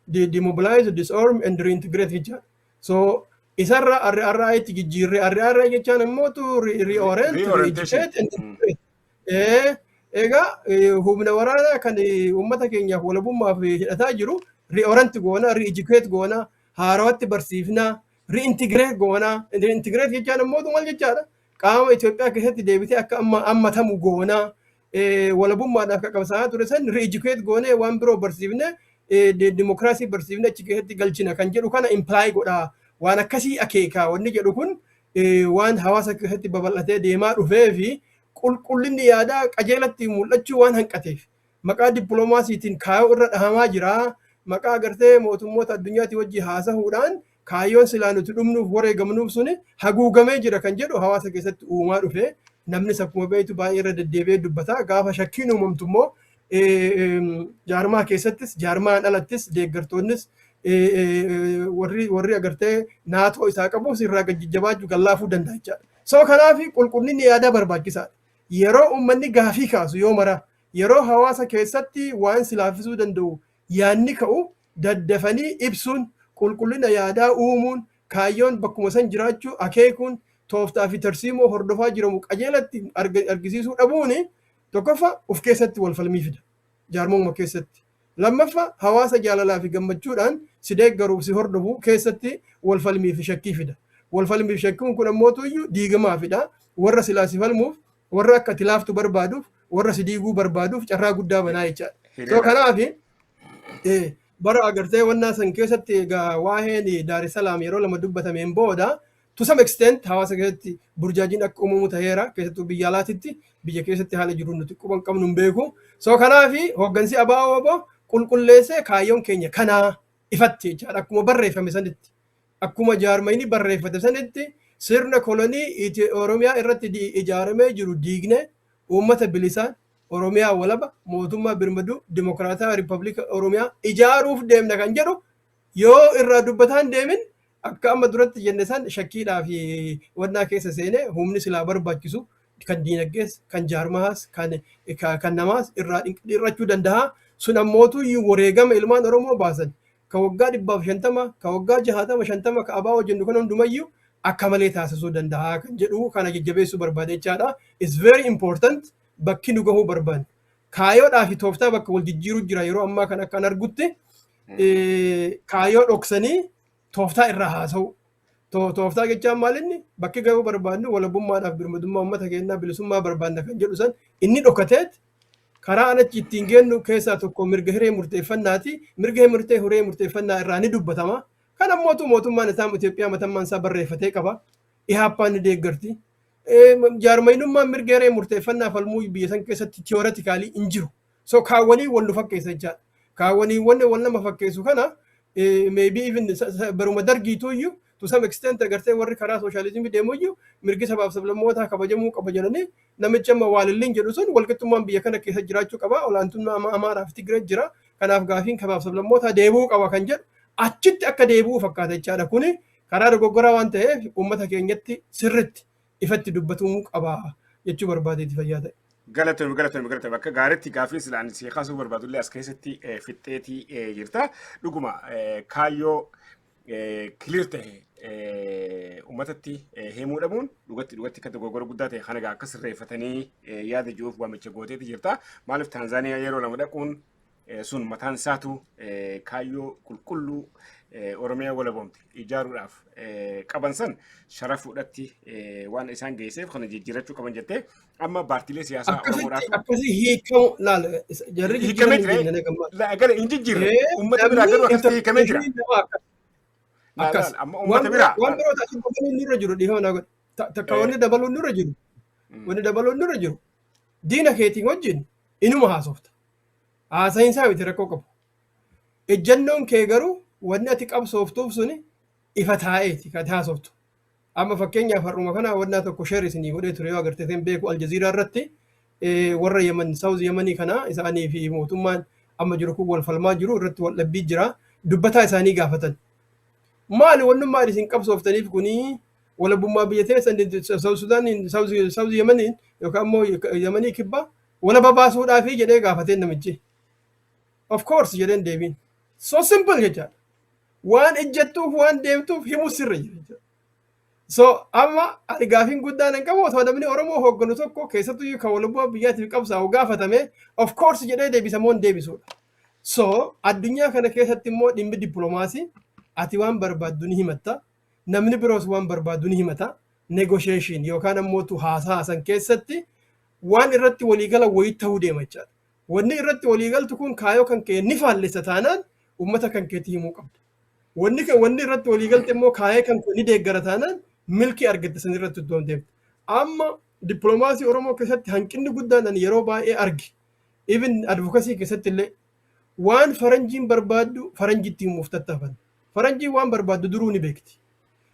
demobilize, disarm and reintegrate jechaadha. So isarra RRI itti jijjiirre. RRI jechaan immoo reorient, re-educate and integrate. Egaa humna waraanaa kan uummata keenyaaf walabummaaf hidhataa jiru reorient goona, re-educate goona, haarawatti barsiifnaa, reintegrate goona. Reintegrate jechaan immoo maal jechaadha? Qaama Itoophiyaa keessatti deebitee akka amma hammatamu goona. Walabummaadhaaf kan qabsaa'aa ture san re-educate goonee, waan biroo barsiifne, dimokiraasii barsiifne, achi keessatti galchina kan jedhu kana imply godha. Waan akkasii akeeka wanni jedhu kun waan hawaasa keessatti babal'atee deemaa dhufee fi qulqullinni yaadaa qajeelatti mul'achuu waan hanqateef, maqaa dippiloomaasiitiin kaayoo irra dhahamaa jira. Maqaa agartee mootummoota addunyaatii wajji haasahuudhaan kaayyoon silaa nuti dhumnuuf wareegamnuuf suni haguugamee jira kan jedhu hawaasa keessatti uumaa dhufe. Namnis akkuma beektu baay'ee irra deddeebi'ee dubbata. Gaafa shakkiin uumamtu immoo jaarmaa keessattis jaarmaan alattis deeggartoonnis warri agartee naatoo isaa qabus irraa gad jajjabaachuu gallaafuu danda'a jechaadha. So kanaaf qulqullinni yaadaa barbaachisaadha. Yeroo uummanni gaafii kaasu, yoo mara yeroo hawaasa keessatti waan silaaffisuu danda'u yaadni ka'u, daddafanii ibsuun, qulqullina yaadaa uumuun, kaayyoon bakkuma san jiraachuu akeekuun, tooftaa fi tarsiimoo hordofaa jiramu qajeelatti argisiisuu dhabuun, tokkoffaa of keessatti wal falmii fida jaarmummaa keessatti. Lammaffaa, hawaasa jaalalaa fi gammachuudhaan si deeggaruuf si hordofu keessatti wal falmii fi shakkii fida. Wal falmii fi shakkiin kun ammoo iyyuu diigamaa fida. Warra silaa si falmuuf, warra akka ati laaftu barbaaduuf, warra si diiguu barbaaduuf carraa guddaa banaa jechaadha. So kanaaf bara agartee wannaa san keessatti egaa waa'een Daar es Salaam yeroo lama dubbatameen booda, to some extent hawaasa keessatti burjaajiin akka uumamu ta'eera, keessattuu biyya alaatitti. Biyya keessatti haala jiru nuti quban qabnu hin beeku. So kanaaf hooggansi ABO WBO qulqulleessee kaayyoon keenya kanaa ifatti jechaadha, akkuma barreeffame sanitti, akkuma jaarmayni barreeffate sanitti, sirna kolonii Oromiyaa irratti ijaaramee jiru diigne, uummata bilisaan, Oromiyaa walaba, mootummaa birmaduu dimokiraataa riippablika Oromiyaa ijaaruuf deemna kan jedhu yoo irraa dubbataan deemin, akka amma duratti jenne san shakkiidhaa fi wannaa keessa seenee humni silaa barbaachisu kan diinagdees, kan jaarmaas, kan namaas irraa dhirrachuu danda'a. Sun ammootu wareegama ilmaan Oromoo baasan ka waggaa 150, ka waggaa 60, 50, ka ABO jennu kan hundumayyuu akka malee taasisuu danda'a kan jedhu kana jajjabeessuu barbaade jechaadha. It's very important bakki nu gahuu barbaanne. Kaayoodhaa fi tooftaa bakka wal jijjiiruu jira yeroo ammaa kan akkan argutti, kaayoo dhoksanii tooftaa irraa haasa'u. Tooftaa jechaan maal inni bakki gahuu barbaannu walabummaadhaaf birmadummaa uummata keenyaa, bilisummaa barbaanna kan jedhu san inni dhokateet karaa anachi ittiin geennu keessaa tokko mirga hiree murteeffannaati. Mirga murtee hiree murteeffannaa irraa ni dubbatama. Kan ammootu mootummaan isaa Itoophiyaa matammaan isaa barreeffatee qaba. Ihaappaan ni deeggarti. Jaarmaynummaan mirga hiree murteeffannaa falmuu biyya san keessatti theoretically hin jiru. So kaawwanii wal nu fakkeessa jechaadha. Kaawwanii wanni wal nama fakkeessu kana maybe even baruma dargiitu iyyuu to some extent agartee warri karaa sooshaalizimii deemu iyyuu mirgi sabaaf sablammootaa kabajamuu qaba jedhanii, namichi amma Waalilliin jedhu sun walqixxummaan biyya kana keessa jiraachuu qaba, olaantummaa Amaaraa fi Tigree jira, kanaaf gaafiin sabaaf sablammootaa deebi'uu qaba kan jedhu achitti akka deebi'uu fakkaata jechaadha. Kuni karaa dogoggoraa waan ta'eef uummata keenyatti sirritti ifatti dubbatamuu qaba jechuu barbaadeeti, fayyaa ta'e. Galatoomi, galatoomi, galatoomi. Akka gaariitti gaaffii silaan si kaasuu barbaadullee as keessatti fixxeetii jirta. Dhuguma kaayyoo clear ta'e uummatatti himuu dhabuun dhugatti dhugatti akka dogoggora guddaa ta'e kana akka sirreeffatanii yaada jiruuf waamicha gooteeti jirta. Maaliif Taanzaaniyaa yeroo lama dhaquun sun mataan isaatu kaayyoo qulqulluu Oromiyaa walaboomte ijaaruudhaaf qaban san sharafuudhatti waan isaan geesseef kana jijjiirachuu qaban jettee, amma paartiilee siyaasaa Oromoodhaaf. Akkasii hiikamu laal jarri hiikamee jira. Gara hin jijjiirre, uummata biraa garuu akkasitti hiikamee jira. Akkas. Amma uummata biraa. Waan biroo taasisu dabaluun nurra jiru, dhiifama naa godhe. Takka wanni dabaluun nurra jiru. Wanni dabaluun nurra jiru. Diina keetiin wajjin inuma haasofta. Haasa'iinsaa miti rakkoo qabu. Ejjannoon kee garuu wanni ati qabsooftuuf suni ifa taa'eeti kan haasoftu. Amma fakkeenyaaf har'uma kana wannaa tokko share isinii godhee ture, yoo agartee hin beeku, Aljaziiraa irratti warra Yemen, South Yemanii kana isaanii fi mootummaan amma jiru kun wal falmaa jiru irratti wal dhabbii jira. Dubbataa isaanii gaafatan. Maali wannummaan isin qabsooftaniif kuni walabummaa biyya teessan South Sudaaniin, South Yemaniin yookaan immoo Yemanii kibbaa walaba baasuudhaafi jedhee gaafateen namichi. "Of course" jedheen deebiin. So simple jechaadha. Waan ejjattuuf, waan deemtuuf himuu sirra jira jechaadha. So amma ani gaafiin guddaan hin qabu, otoo namni Oromoo hoogganu tokko, keessattuu kan walabummaa biyyaatiif qabsaa'u gaafatame, "Of course" jedhee deebisamoo hin deebisuudha. So addunyaa kana keessatti immoo dhimmi dippiloomaasii ati waan barbaaddu ni himatta. Namni biroos waan barbaaddu ni himata. Negotiation yookaan ammoo haasaa haasan keessatti waan irratti waliigala wayii ta'uu deema jechaadha. Wanni irratti waliigaltu kun kaayoo kan kee ni faallessa taanaan uummata kan keetti himuu qabda. Wanni irratti waliigalte immoo kaayee kan kee ni deeggara taanaan milkii argatte san irratti iddoo deemta. Amma dippiloomaasii Oromoo keessatti hanqinni guddaan ani yeroo baay'ee arge. Even advocacy keessatti illee waan faranjiin barbaaddu faranjitti himuuf tattaafanna. Faranjiin waan barbaaddu duruu ni beekti.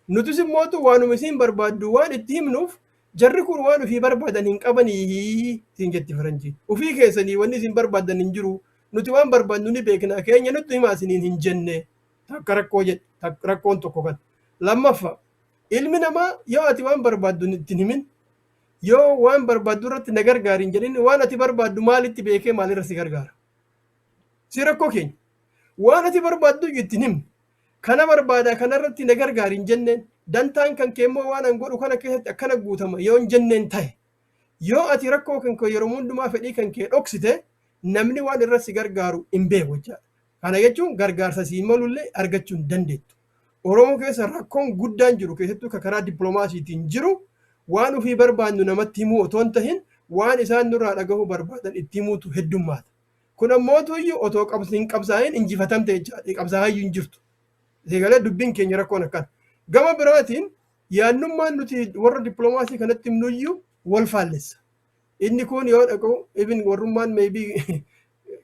Nutis immootu waanuma isiin barbaaddu waan itti himnuuf, jarri kun waan ofii barbaadan hin qabanii siin jetti faranjiin. Ofii keessanii wanni isin barbaadan hin jiru. Nuti waan barbaadnu ni beekna, keenya nutti himaa isiniin hin jenne. Takka rakkoo jedhe, rakkoon tokko kan. Lammaffaa, ilmi namaa yoo ati waan barbaaddu itti himin, yoo waan barbaaddu irratti na gargaari hin jedhin, waan ati barbaaddu maalitti beekee maalirra si gargaara? Si rakkoo keenya. Waan ati barbaaddu itti himne. Kana barbaada, kanarratti na gargaari hin jenneen, dantaan kan kee immoo waan an godhu kana keessatti akkana guutama yoo hin jenneen ta'e, yoo ati rakkoo kan kee yeroo hundumaa fedhii kan kee dhoksite, namni waan irra si gargaaru hin beeku jechaadha. Kana jechuun gargaarsa sii malullee argachuu hin dandeettu. Oromoo keessa rakkoon guddaan jiru, keessattuu kan karaa dippiloomaasiitiin jiru, waan ofii barbaannu namatti himuu otoo hin tahin waan isaan nurraa dhagahuu barbaadan itti himuutu heddummaata. Kun ammootu iyyuu otoo hin qabsaa'in injifatamte jechaadha. Qabsaa'ayyuu hin jirtu. Seegalee dubbiin keenya rakkoon akkana. Gama biraatiin yaannummaan nuti warra dippiloomaasii kanatti himnuyyuu wal faallessa. Inni kun yoo dhaqu, even warrummaan maybe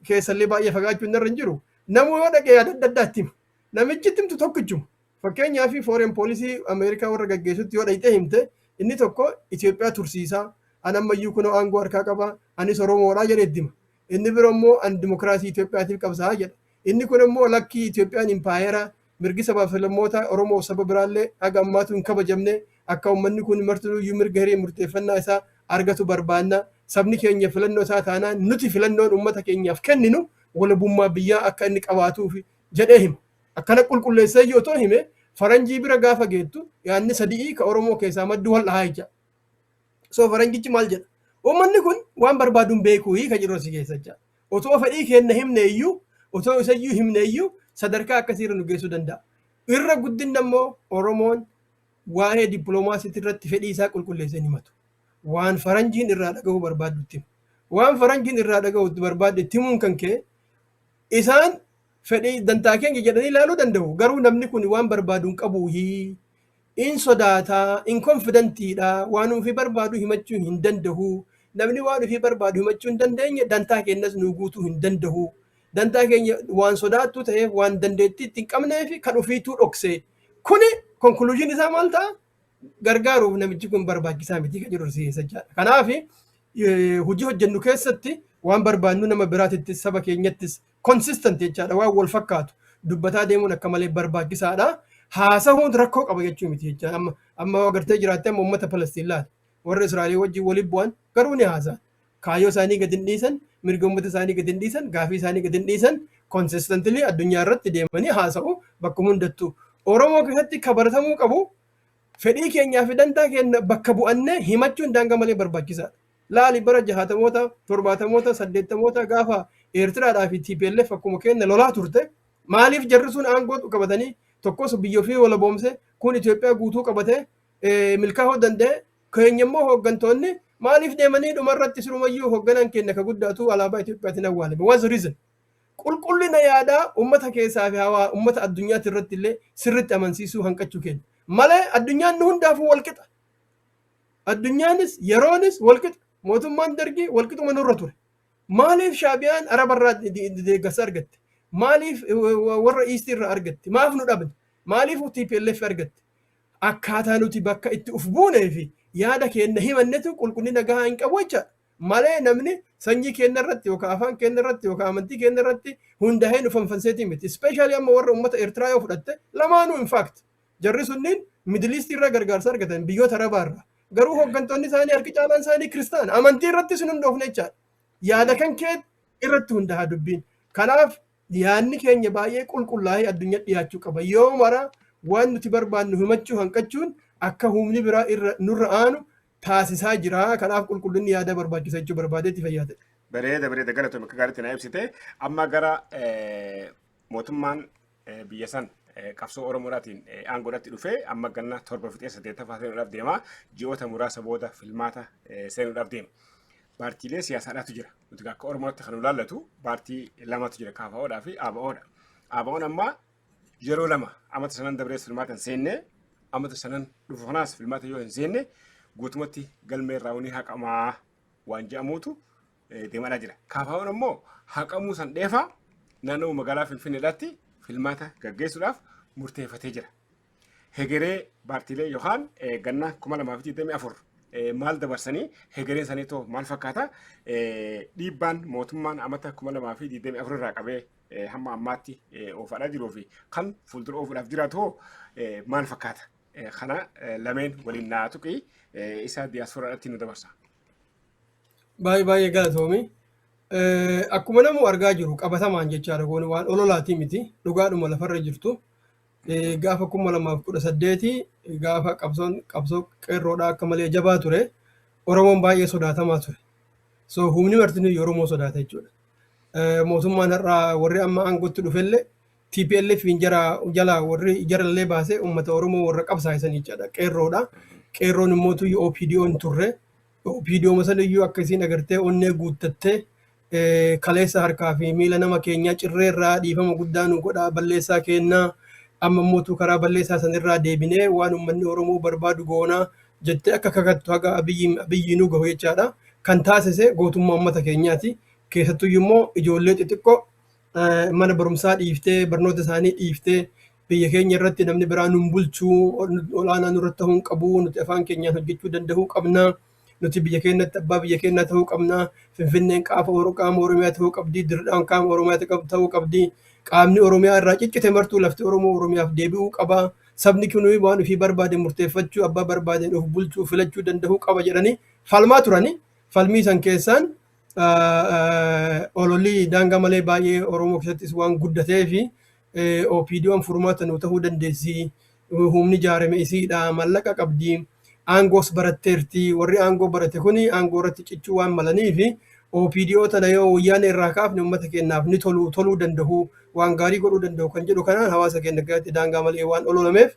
keessallee baay'ee fagaachuun irra hin jiru. Namu yoo dhaqe yaada adda addaatti hima. Namichi itti himtu tokkichuma. Fakkeenyaaf foreign policy Ameerikaa warra gaggeessutti yoo dhaqxee himte, inni tokko Itoophiyaa tursiisaa. An ammayyuu kunoo aangoo harkaa qaba. Anis Oromoodhaa jedhee itti hima. Inni biro immoo an dimokiraasii Itoophiyaatiif qabsaa'aa jedha. Inni kun immoo lakkii, Itoophiyaan impaayera, mirgi sabaaf sablammoota Oromoo saba biraallee haga ammaatu hin kabajamne, akka uummanni kun martinuyyuu mirga hiree murteeffannaa isaa argatu barbaanna. Sabni keenya filannoo isaa taanaan nuti filannoon uummata keenyaaf kenninu walabummaa biyyaa akka inni qabaatuuf jedhee hima. Akkana qulqulleessee yoo otoo hime, faranjii bira gaafa geettu yaadni sadii ka Oromoo keessaa maddu wal dhahaa jecha. So faranjichi maal jedha? Uummanni kun waan barbaadu hin beekuu ka jiru si keessa jecha. Otoo fedhii keenya himne iyyuu, otoo isayyuu himne iyyuu, sadarkaa akkasiirra nu geessuu danda'a. Irra guddinni immoo Oromoon waa'ee dippiloomaasii irratti fedhii isaa qulqulleessee himatu. Waan faranjiin irraa dhagahuu barbaaddu itti himu. Waan faranjiin irraa dhagahuu barbaaddu itti himuun kan ka'e isaan fedhii dantaa keenya jedhanii ilaaluu danda'u. Garuu namni kun waan barbaadu hin qabu, in sodaataa, inconfidentiidha, waan ofii barbaadu himachuu hin danda'u. Namni waan ofii barbaadu himachuu hin dandeenye dantaa keenyas nu guutuu hin danda'u. Dantaa keenya waan sodaattuu ta'eef, waan dandeettii itti hin qabneef kan ofiituu dhokse. Kuni conclusion isaa maal ta'a? Gargaaruuf namichi kun barbaachisaa miti kan jedhu si jechaadha. Kanaaf hojii hojjennu keessatti waan barbaannu nama biraatittis saba keenyattis consistent jechaadha, waan wal fakkaatu dubbataa deemuun akka malee barbaachisaadha. Haasahuun rakkoo qaba jechuu miti jecha. Amma agartee jiraatte, amma uummata Palestiin laata, warra Israa'el wajjin waliin bu'an garuu ni haasa'an. Kaayyoo isaanii gadi hin dhiisan, mirga uummata isaanii gadi hin dhiisan, gaafii isaanii gadi hin dhiisan, consistently addunyaa irratti deemanii haasa'u bakka hundattuu. Oromoo keessatti ka baratamuu qabu fedhii keenyaa fi dantaa keenya bakka bu'annee himachuun daangaa malee barbaachisaadha. Laali, bara 60moota, 70moota, 80moota gaafa Eertiraadhaa fi TPLF akkuma keenya lolaa turte, maaliif jarri sun aangoo qabatanii, tokkos biyya ofii walaboomse, kun Itoophiyaa guutuu qabatee milkaa'uu danda'e? Keenya immoo hooggantoonni maaliif deemanii dhumarratti sirumayyuu hoogganaan keenya ka guddaatu alaabaa Itoophiyaatiin awwaalame? What's the reason? Qulqullina yaadaa uummata keessaa fi hawaa uummata addunyaatti irratti illee sirriitti amansiisuu hanqachuu keenya. Malee addunyaan nu hundaafuu walqixa. Addunyaanis yeroonis walqixa. Mootummaan Dargii walqixuma nurra ture. Maaliif Shaabiyaan Arabarraa deeggarsa argatte? Maaliif warra East irraa argatte? Maaf nu dhabne? Maaliif TPLF argatte? Akkaataa nuti bakka itti uf buunee fi yaada keenya himannetu qulqullina gahaa hin qabu jechaadha. Malee namni sanyii keenya irratti yookaan afaan keenya irratti yookaan amantii keenya irratti hundaa'ee nu fanfanseetii miti. Especially amma warra uummata Eertiraa yoo fudhatte, lamaanuu, in fact, jarri sunniin Middle East irraa gargaarsa argatan, biyyoota Arabaa irraa. Garuu hooggantoonni isaanii harki caalaan isaanii Kiristaana. Amantii irratti sun hundoofne jechaadha. Yaada kan kee irratti hundaa'a dubbiin. Kanaaf yaadni keenya baay'ee qulqullaa'ee addunyaa dhiyaachuu qaba. Yoo mara waan nuti barbaannu himachuu hanqachuun akka humni biraa irra nurra aanu taasisaa jira. Kanaaf qulqullinni yaada barbaachisa jechuu barbaadeetti fayyaade. Bareeda, bareeda, galatoomi, akka gaariitti na ibsite. Amma gara mootummaan biyya san qabsoo Oromoodhaatiin aangoodhaatti dhufee amma ganna 7 fixee saddeettaffaa seenuudhaaf deema. Ji'oota muraasa booda filmaata seenuudhaaf deema. Paartiilee siyaasaadhaatu jira. Nuti akka Oromootti kan nu laallatu paartii lamatu jira, KFOdhaa fi ABOdha. ABOn amma yeroo lama amata sanan dabrees filmaata hin seenne, amata sanan dhufu kanaas filmaata yoo hin seenne guutumatti galmee irraa ni haqamaa waan jedhamuutu deemaa jira. KFOn ammoo haqamuu san dheefaa naannoo magaalaa Finfinneedhaatti filmaata gaggeessuudhaaf murteeffatee jira. Hegeree paartiilee yookaan ganna 2024 maal dabarsanii, hegereen isaanii too maal fakkaata? Dhiibbaan mootummaan amata 2024 irraa qabee hamma ammaatti oofaadhaa jiruu fi kan fuuldura oofuudhaaf jiraatu hoo maal fakkaata? Kana lameen waliin naa tuqii, isa diyaasporaadhaatti nu dabarsa. Baay'ee baay'ee galatoomi. Akkuma namu argaa jiru qabatamaan jechaadha, kun waan ololaatii miti, dhugaadhuma lafarra jirtu. Gaafa 2018 gaafa qabsoon qabsoo qeerroodhaa akka malee jabaa ture, Oromoon baay'ee sodaatamaa ture. So humni martinuu Oromoo sodaata jechuudha. Mootummaan har'aa warri amma aangootti dhufellee TPLF jara jala warri jarallee baasee uummata Oromoo warra qabsaa'isan jechaadha. Qeerroodha. Qeerroon immoo tuyyu OPDO hin turre. OPDO saniyyuu akkasiin agartee onnee guuttattee, kaleessa harkaa fi miila nama keenyaa cirreerraa dhiifama guddaa nu godhaa, balleessaa kennaa, amma immoo karaa balleessaa sanirraa deebinee waan uummanni Oromoo barbaadu goonaa jettee akka kakattu haga Abiyyi nu gahu jechaadha. Kan taasise gootummaa uummata keenyaati. Keessattuu immoo ijoollee xixiqqoo mana barumsaa dhiiftee, barnoota isaanii dhiiftee, biyya keenya irratti namni biraa nun bulchuu, olaanaa nurratti ta'uu hin qabu, nuti afaan keenyaan hojjechuu danda'uu qabna. Nuti biyya keenyatti abbaa biyya keenyaa ta'uu qabna. Finfinneen qaama Oromiyaa ta'uu qabdi. Dirredhaan qaama Oromiyaa ta'uu qabdi. Qaamni Oromiyaa irraa ciccite martuu lafti Oromoo Oromiyaaf deebi'uu qaba. Sabni kun waan ofii barbaade murteeffachuu, abbaa barbaadeen of bulchuu, filachuu danda'uu qaba jedhanii falmaa turani. Falmii san keessaan ololii daangaa malee baay'ee Oromoo keessattis waan guddatee fi OPDO'n furmaata nuu ta'uu dandeessi. Humni ijaarame isiidha. Mallaqa qabdi. Aangoos baratteerti. Warri aangoo barate kuni aangoo irratti cichuu waan malanii fi OPDO tana yoo wayyaane irraa kaafne uummata keenyaaf ni tolu, toluu danda'u, waan gaarii godhuu danda'u kan jedhu kanaan hawaasa keenya keessatti daangaa malee waan ololameef,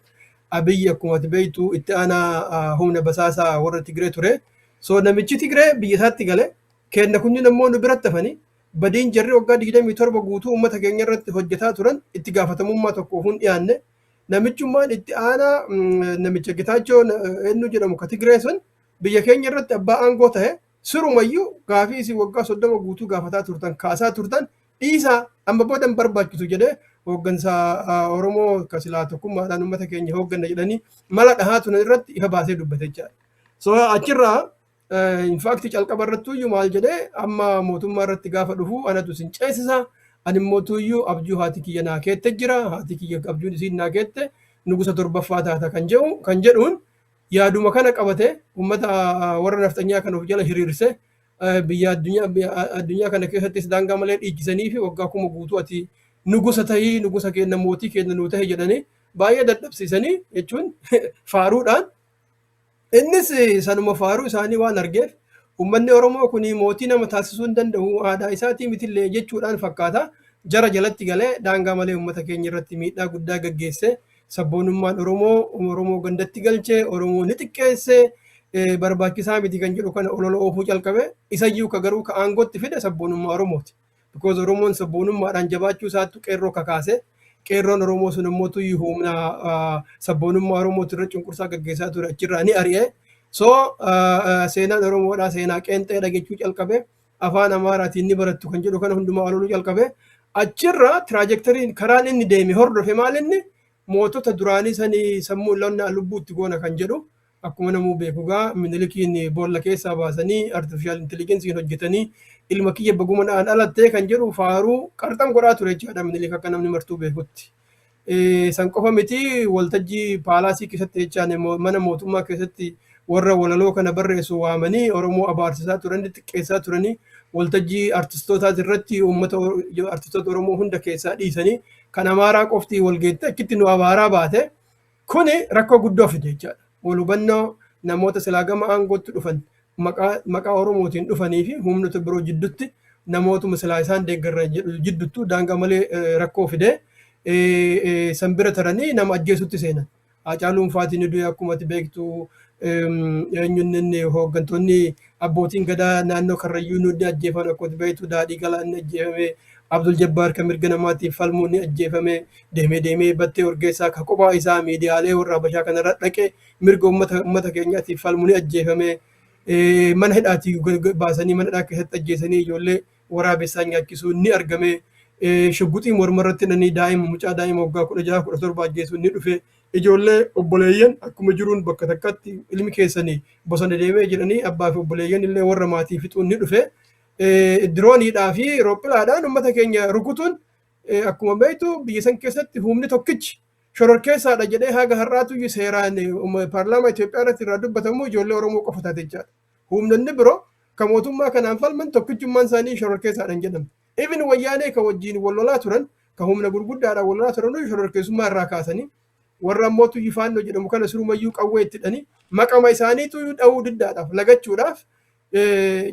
Abiyyi akkuma ati beektu itti aanaa humna basaasaa warra Tigree ture. So namichi Tigree biyya isaatti gale, kenna kunniin ammoo nu biratti hafanii badiin jarri waggaa 27 guutuu uummata keenya irratti hojjetaa turan itti gaafatamummaa tokko hin dhiyaanne. Namichummaan itti aanaa namicha Getaachoo eenyu jedhamu ka Tigree sun biyya keenya irratti abbaa aangoo ta'e, sirumayyuu gaafii isin waggaa 30 guutuu gaafataa turtan, kaasaa turtan dhiisaa, amma booda hin barbaachisu jedhee hooggansa Oromoo ka silaa tokkummaadhaan uummata keenya hoogganna jedhanii mala dhahaa turan irratti ifa baasee dubbate jechaadha. So achirraa in fact calqaba irrattuyyuu maal jedhee, amma mootummaa irratti gaafa dhufu anatu isin ceesisa, ani immoo tuyyuu abjuu haati kiyya naa keette jira, haati kiyya abjuun isiin naa keette nugusa torbaffaa taata kan jedhu kan jedhuun yaaduma kana qabate uummata warra nafxanyaa kan of jala hiriirse biyya addunyaa kana keessattis daangaa malee dhiichisanii fi waggaa 1000 guutuu ati nugusa tahii, nugusa keenya, mootii keenya nuu tahi jedhanii baay'ee dadhabsiisanii jechuun faaruudhaan. Innis sanuma faaruu isaanii waan argeef, uummanni Oromoo kun mootii nama taasisuu hin danda'u, aadaa isaatii mitillee jechuudhaan fakkaata, jara jalatti galee daangaa malee uummata keenya irratti miidhaa guddaa gaggeesse. Sabboonummaan Oromoo, Oromoo gandatti galchee, Oromoo ni xiqqeesse, barbaachisaa miti kan jedhu kana olola oofuu calqabe. Isayyuu ka garuu ka aangootti fide sabboonummaa Oromooti. Because Oromoon sabboonummaadhaan jabaachuu isaattu qeerroo kakaase. Qeerroon Oromoo sun immoo tuyyu humna sabboonummaa Oromooti irra cunqursaa gaggeessaa ture achirraa ni ari'e. So seenaan Oromoodhaa seenaa qeenxeedha jechuu calqabe. Afaan Amaaraatiin ni barattu kan jedhu kana hundumaa ololuu jalqabe. Achirraa trajectoryn karaan inni deeme hordofe maal inni mootota duraanii sanii sammuu lonnaa lubbuutti goona kan jedhu. Akkuma namuu beeku gaa, Minilikiin boolla keessaa baasanii artificial intelligenceiin hojjetanii "ilma kiyya baguma na'an dhalattee" kan jedhu faaruu qarxam godhaa ture jechaadha Minilik, akka namni martuu beekutti. San qofa miti, waltajjii palaceii keessatti jechaan mana mootummaa keessatti warra walaloo kana barreessu waamanii Oromoo abaarsisaa turanii, xiqqeessaa turanii, waltajjii artistootaas irratti uummata artistoota Oromoo hunda keessaa dhiisanii kan Amaaraa qofti walgeette achitti nu abaaraa baate. Kuni rakkoo guddoo fide jechaadha. Wal hubannoo namoota silaa gama aangootti dhufan maqaa Oromootiin dhufanii fi humnoota biroo jidduutti, namootuma silaa isaan deeggarran jedhu jidduttu daangaa malee rakkoo fide. San bira taranii nama ajjeesutti seenan. Haacaaluun faatiin ni du'e akkuma ati beektu. Eenyuun inni hooggantoonni abbootiin gadaa naannoo Karrayyuu ni ajjeefame akkuma ati beektu. Daadhii Galaa ni ajjeefame. Abdul Jabbaar kan mirga namaatiif falmuu ni ajjeefame. Deemee deemee Battee Urgeessaa kan kophaa isaa miidiyaalee warra Habashaa kanarra dhaqee mirga uummata keenyaatiif falmu ni ajjeefame. Mana hidhaatii baasanii mana hidhaa keessatti ajjeesanii ijoollee waraabessaa nyaachisuun ni argame. Shugguxii morma irratti hidhanii daa'ima, mucaa daa'ima waggaa 16, 17 ajjeesuun ni dhufe. Ijoollee obboleeyyan akkuma jiruun bakka takkatti ilmi keessanii bosona deemee jedhanii abbaa fi obboleeyyan illee warra maatii fixuun ni dhufe. Dirooniidhaa fi roophilaadhaan uummata keenya rukutuun, akkuma beektu, biyya san keessatti humni tokkichi shororkeessaadha jedhee haga har'aatu seeraan paarlaamaa Itoophiyaa irratti irraa dubbatamu ijoollee Oromoo qofa taate jechaadha. Humnoonni biroo kan mootummaa kanaan falman tokkichummaan isaanii shororkeessaadha hin jedhamne. Even Wayyaanee kan wajjin wal lolaa turan, kan humna gurguddaadhaan wal lolaa turan shororkeessummaa irraa kaasanii, warra ammoo tuyyi Faannoo jedhamu kana sirumayyuu qawwee itti hidhanii maqama isaaniitu dha'uu diddaadhaaf lagachuudhaaf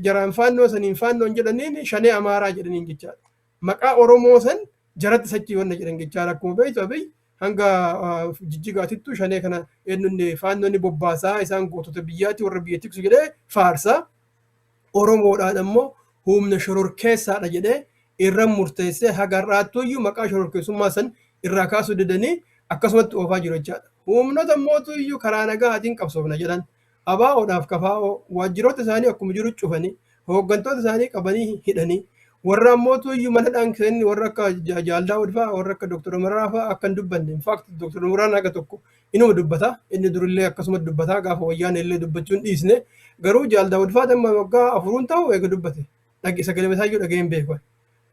jaraan Faannoo saniin Faannoon jedhaniin, Shanee Amaaraa jedhaniin jechaadha. Maqaa Oromoo san jaratti sachii wanna jedhan jechaadha. Akkuma beektu, Abiy hanga Jijjigaatittuu Shanee kana eenyuun Faannoo ni bobbaasaa, isaan gootota biyyaati, warra biyya tiksu jedhee faarsaa. Oromoodhaan ammoo humna shororkeessaadha jedhee irra murteessee haga har'aattuyyuu maqaa shororkeessummaa san irraa kaasuu didanii akkasumatti oofaa jiru jechaadha. Humnoota mootuyyuu karaa nagaatiin qabsoofna jedhan. ABOdhaaf KFO waajjiroota isaanii akkuma jiru cufanii, hooggantoota isaanii qabanii hidhanii, warra ammootuyyuu mana dhaan warra akka Jaal Daawud fa'aa, warra akka Dr. Mararaa fa'aa akka hin dubbanne. In fact, Dr. Mararaan haga tokko inuma dubbata. Inni durillee akkasuma dubbata, gaafa Wayyaane illee dubbachuu hin dhiisne. Garuu Jaal Daawud fa'aa amma waggaa 4n ta'u eega dubbate. Sagalee isaayyuu dhaga'ee hin beeku.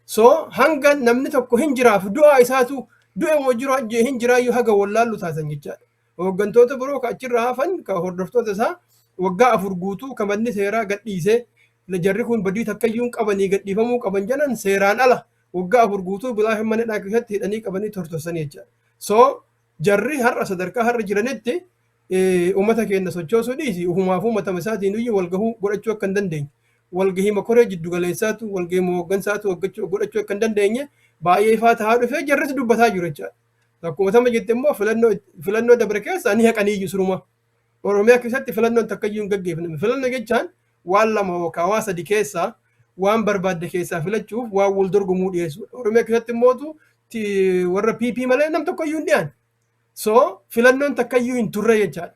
So hanga namni tokko hin jiraaf du'aa isaatu du'e moo jiru hin jiraayyuu haga wallaallu taasisan jechaadha. Hooggantoota biroo ka achirraa hafan, ka hordoftoota isaa, waggaa 4 guutuu ka manni seeraa gadhiisee jarri kun badii takkayyuu hin qabanii gadhiifamuu qaban jedhan, seeraan ala waggaa 4 guutuu bilaa mana hidhaa keessatti hidhanii qabanii tortorsanii jechaadha. So jarri har'a sadarkaa har'a jiranitti uummata keenya sochoosuu dhiisi, ufumaafuu matama isaatiin iyyuu walgahuu godhachuu akka hin dandeenye. Walgahii makoree jiddu galeessaatu, walgahii hooggansaatu godhachuu akka hin dandeenye baay'ee ifaa tahaa dhufee jarris dubbataa jiru jechaadha. Akkuma tama jette immoo, filannoo dabre keessa ni haqanii iyyuu suruma. Oromiyaa keessatti filannoon takkayyuu hin gaggeeffamne. Filannoo jechaan waan lama yookaan waan sadi keessaa waan barbaadde keessaa filachuuf waan wal dorgomuu dhiyeessuudha. Oromiyaa keessatti immootu warra PP malee nam tokkoyyuu hin dhiyaanne. So filannoon takkayyuu hin turre jechaadha.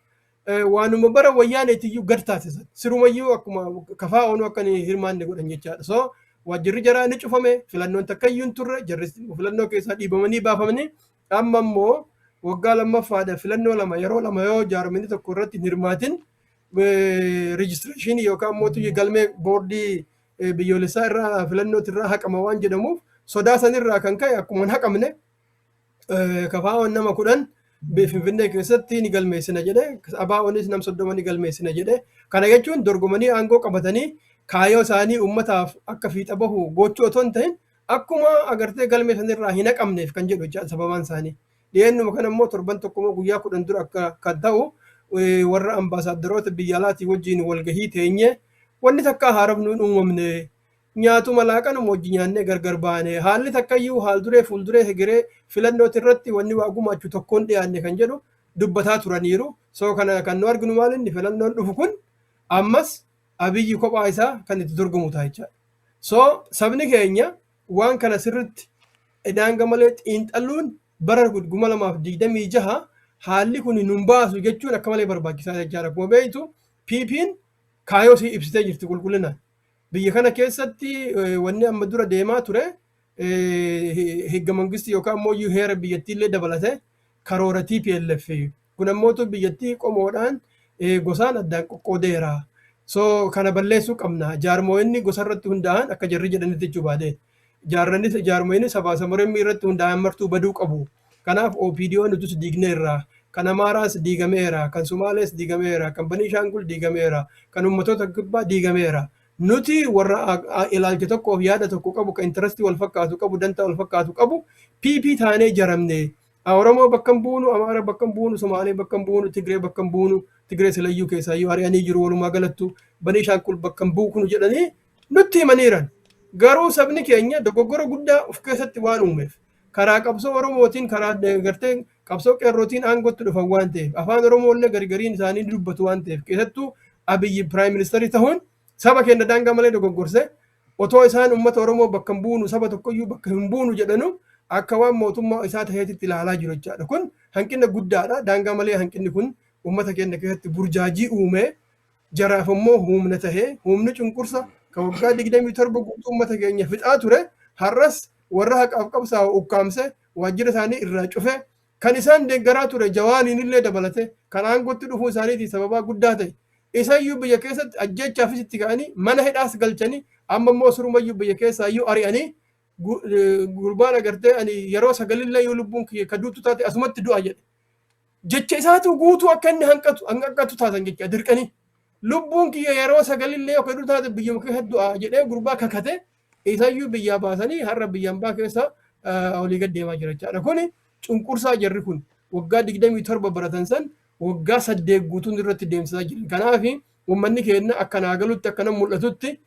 Waanuma bara Wayyaaneetiyyuu gad taasisan. Sirumayyuu akkuma kafaa oonuu akka hin hirmaanne godhan jechaadha. So waajjirri jaraa ni cufame, filannoon takkayyuu hin turre, jarri filannoo keessaa dhiibamanii baafamanii, amma immoo waggaa lammaffaadha filannoo lama yeroo lama yoo jaarmini tokko irratti hin hirmaatin registrationii yookaan immoo galmee boordii biyyoolessaa irraa filannooti irraa haqama waan jedhamuuf sodaa sanirraa kan ka'e akkuma hin haqamne KFO'n nama 10 Finfinnee keessatti ni galmeessina jedhe, ABO'nis nam 30 ni galmeessina jedhe. Kana jechuun dorgomanii aangoo qabatanii kaayyoo isaanii uummataaf akka fiixa bahu gochuu otoo hin ta'in akkuma agartee galmee sanirraa hin haqamneef kan jedhu jechaadha sababaan isaanii. Dhiyeennuma kana immoo torban tokko immoo guyyaa 10 dura akka kan ta'u warra ambaasaadaroota biyya alaatii wajjin walgahii teenye wanni takka haarofnu hin uumamne, nyaatuma laaqanuma wajji nyaannee gargar baane, haalli takkayyuu haal duree fuulduree hegeree filannooti irratti wanni waa gumaachu tokkoon dhiyaanne kan jedhu dubbataa turaniiru. So kana kan nu arginu maal inni filannoon dhufu kun ammas Abiyyi kophaa isaa kan itti dorgomu ta'a jechaadha. So sabni keenya waan kana sirritti daanga malee xiinxaluun bara 2026 haalli kun nun baasu jechuun akka malee barbaachisaa jechaadha. Akkuma beektu, PP'n kaayyoo isii ibsitee jirti qulqullinaan. Biyya kana keessatti wanni amma dura deemaa ture higga mangistii yookaan immoo heera biyyattiillee dabalate karoora TPLF. Kun ammootu biyyattii qomoodhaan, gosaan addaan qoqqoodeera. So kana balleessuu qabna. Jaarmoonni gosa irratti hundaa'an akka jarri jedhanitti jechuu baadee. Jaarranni jaarmoonni sabaa sablammii irratti hundaa'an martuu baduu qabu. Kanaaf OPDO nutis diigneerra. Kan Amaaraas diigameera. Kan Sumaalees diigameera. Kan Baniishaangul diigameera. Kan uummattoota Kibbaa diigameera. Nuti warra ilaalcha tokkoof yaada tokko qabu, kan interestii wal fakkaatu qabu, dantaa wal fakkaatu qabu, PP taanee jaramne. Oromoo bakka hin buunu, Amaara bakka hin buunu, Sumaalee bakka hin buunu, Tigree bakka hin buunu, Tigree silayyuu keessaayyuu ari'anii jiru walumaa galattu, Baniishaangul bakka hin buuknu jedhanii nutti himaniiran. Garuu sabni keenya dogoggora guddaa of keessatti waan uumeef, karaa qabsoo Oromootiin, karaa gartee qabsoo qeerrootiin aangootti dhufan waan ta'eef, afaan Oromoo illee gargariin isaanii dubbatu waan ta'eef, keessattuu Abiyyi prime ministerii ta'uun saba keenya daangaa malee dogoggorse. Otoo isaan uummata Oromoo bakka hin buunu, saba tokkoyyuu bakka hin buunu jedhanu, akka waan mootummaa isaa ta'eetitti ilaalaa jiru jechaadha. Kun hanqina guddaadha. Daangaa malee hanqinni kun uummata keenya keessatti burjaajii uumee, jaraaf immoo humna tahee, humni cunqursa kan waggaa 27 guutuu uummata keenya fixaa ture, har'as warra haqaaf qabsaa'u ukkaamse, waajjira isaanii irraa cufe, kan isaan deeggaraa ture Jawaaniin illee dabalate, kan aangootti dhufuu isaaniitiif sababaa guddaa ta'e isayyuu biyya keessatti ajjeechaafis itti ka'anii mana hidhaas galchanii, amma immoo surumayyuu biyya keessaayyuu ari'anii, gurbaan agartee ani yeroo sagalillee yoo lubbuun kiyya ka duutu taate asumatti du'a jedhe. Jecha isaatu guutuu akka inni hanqatu hanqatu taatan jecha dirqanii. Lubbuun kiyya yeroo sagalillee yoo ka duutu taate biyyuma keessatti du'a jedhee gurbaa kakate, isayyuu biyyaa baasanii har'a biyya hambaa keessa olii gad deemaa jira jechaadha. Kuni cunqursaa jarri kun waggaa 27 baratan san waggaa 8 guutuun irratti deemsisaa jiran. Kanaaf uummanni keenya akka naa galutti, akka nama mul'atutti,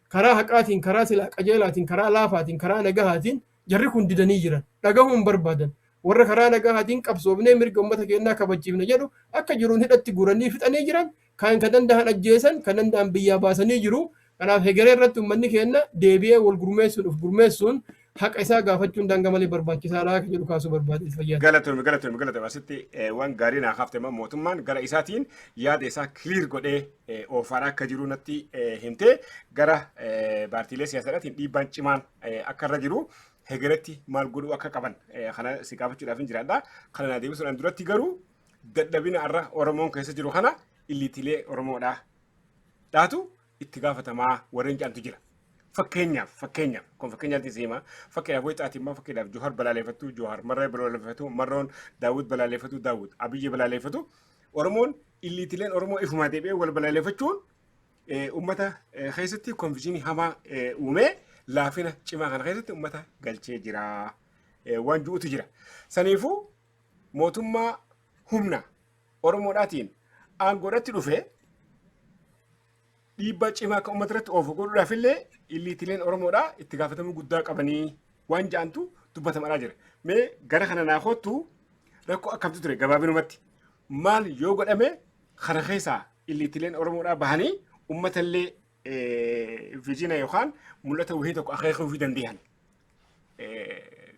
karaa haqaatiin, karaa silaa qajeelaatiin, karaa laafaatiin, karaa nagahaatiin jarri kun didanii jiran. Dhagahuu hin barbaadan. Warra karaa nagahaatiin qabsoofnee mirga uummata keenyaa kabachiifne jedhu akka jiruun hidhatti guuranii fixanii jiran. Kan ka danda'an ajjeesan, kan danda'an biyyaa baasanii jiru. Kanaaf hegeree irratti uummanni keenya deebi'ee wal gurmeessuun, of gurmeessuun, haqa isaa gaafachuun daangaa malee barbaachisaadha akka jedhu kaasuu barbaade, fayyaa. Galatoomi, galatoomi, galatoomi. Asitti waan gaarii naa kaafte. Mootummaan gara isaatiin yaada isaa clear godhee oofaadha akka jiru natti himtee, gara paartiilee siyaasaadhaatiin dhiibbaan cimaan akka irra jiru, hegeretti maal godhuu akka qaban kana si gaafachuudhaaf hin jiraadha. Kana naa deebisuudhaan duratti garuu dadhabina irra Oromoon keessa jiru kana eliteilee Oromoodhaa dhaatu itti gaafatamaa warreen jedhantu jira. Fakkeenyaaf, kun fakkeenyaatti si hima, fakkeenyaaf wayixaati immoo, fakkeenyaaf Johar balaaleffatu, Johar Marree balaaleffatu, Marroon Daawud balaaleffatu, Daawud Abiyyi balaaleffatu. Oromoon, eliteileen Oromoo ifumaa deebi'ee wal balaaleffachuun uummata keessatti confusionii hamaa uumee, laafina cimaa kana keessatti uummata galchee jira waan ju'utu jira. Saniifuu mootummaa humna Oromoodhaatiin aangoodhatti dhufe dhiibbaa cimaa akka uummata irratti oofu godhuudhaaf illee eliteileen Oromoodhaa itti gaafatamuu guddaa qabanii waan ja'antu dubbatamaa jira. Mee gara kana naa kottu, rakkoo akkamtu ture gabaabinumatti? Maal yoo godhame kana keessaa eliteileen Oromoodhaa bahanii uummatallee visiona yookaan mul'ata wahii tokko akeekuu fi danda'an?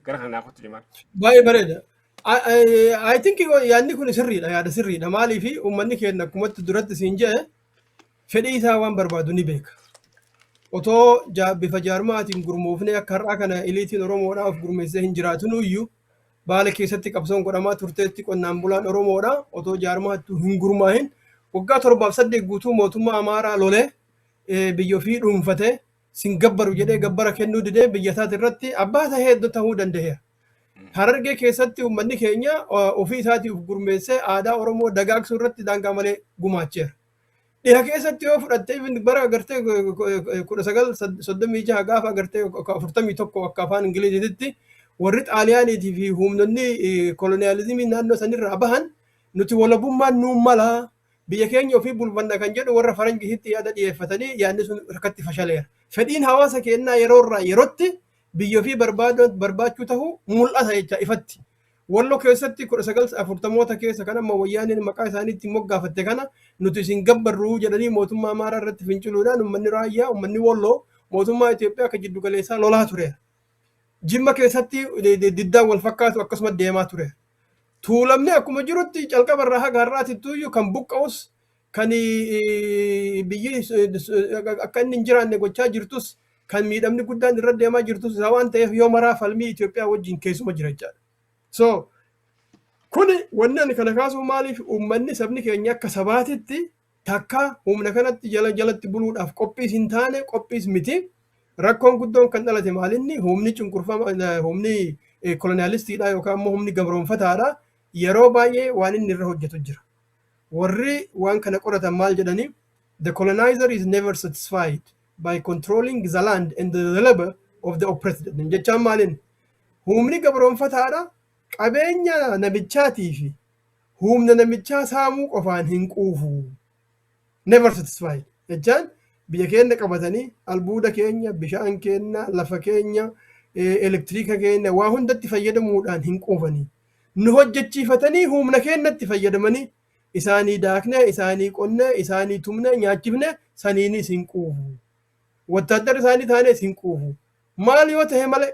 Gara kana naa kottu, Jamaal. Baay'ee bareeda. I think yaadni kun sirriidha, yaada sirriidha. Maaliif, uummanni keenya akkumatti duratti siin jedhe fedhii isaa waan barbaadu ni beeka. Otoo bifa jaarmaatiin gurmoofnee akka har'aa kana eliteiin Oromoodhaa of gurmeessee hin jiraatinuyyuu, Baale keessatti qabsoon godhamaa turteetti, qonnaan bulaan Oromoodhaa otoo jaarmaatti hin gurmaahin waggaa 7f 8 guutuu mootummaa Amaaraa lolee, biyya ofii dhuunfatee, sin gabbaru jedhee gabbara kennuu didee, biyya isaati irratti abbaa tahee ta'uu danda'eera. Harargee keessatti uummanni keenya ofii isaatii of gurmeessee aadaa Oromoo dagaagsuu irratti daangaa malee gumaacheera. Dhiha keessatti yoo fudhatte, even bara agartee 1936 gaafa agartee 41 akka afaan Ingiliziitti warri Xaaliyaaniitii fi humnoonni koloniyaalizimii naannoo sanirraa bahan, nuti walabummaan nuun malaa, biyya keenya ofii bulfanna kan jedhu warra faranjiitti yaada dhiyeeffatanii, yaadni sun harkatti fashaleera. Fedhiin hawaasa keenyaa yeroo irraa yerootti biyya ofii barbaachuu ta'uu mul'ata jecha ifatti. Wallo keessatti 1940moota keessa kan amma Wayyaaneen maqaa isaaniitti moggaafatte kana, nuti isin gabbarruu jedhanii mootummaa Amaaraa irratti finciluudhaan uummanni Raayyaa, uummanni Walloo mootummaa Itoophiyaa akka jiddu galeessaa lolaa tureera. Jimma keessatti diddaan wal fakkaatu akkasuma deemaa tureera. Tuulamni akkuma jirutti calqaba irraa haga har'aatittuyyuu kan buqqa'us Kan biyyi akka inni hin jiraanne gochaa jirtus, kan miidhamni guddaan irra deemaa jirtus isaa waan ta'eef, yoo maraa falmii Itoophiyaa wajjin keessuma jira jechaadha. So kuni wanni ani kana kaasuuf maaliif, uummanni, sabni keenya akka sabaatitti takka humna kanatti jala jalatti buluudhaaf qophiis hin taane, qophiis miti. Rakkoon guddoon kan dhalate maalinni humni cunqurfama, humni koloniyaalistiidha yookaan immoo humni gabroonfataadha. Yeroo baay'ee waan inni irra hojjetu jira. Warri waan kana qoratan maal jedhanii? "The colonizer is never satisfied by controlling the land and the labor of the oppressed." Jechaan maaliin? Humni gabroonfataadha qabeenya namichaatii fi humna namichaa saamuu qofaan hin quufu. Never satisfied. Jechaan biyya keenya qabatanii albuuda keenya, bishaan keenya, lafa keenya, elektiriika keenya waa hundatti fayyadamuudhaan hin quufanii. Nu hojjechiifatanii humna keenyatti fayyadamanii, isaanii daaknee, isaanii qonnee, isaanii tumnee, nyaachifne, saniinis hin quufu. Wattaaddara isaanii taanees hin quufu. Maal yoo ta'e malee,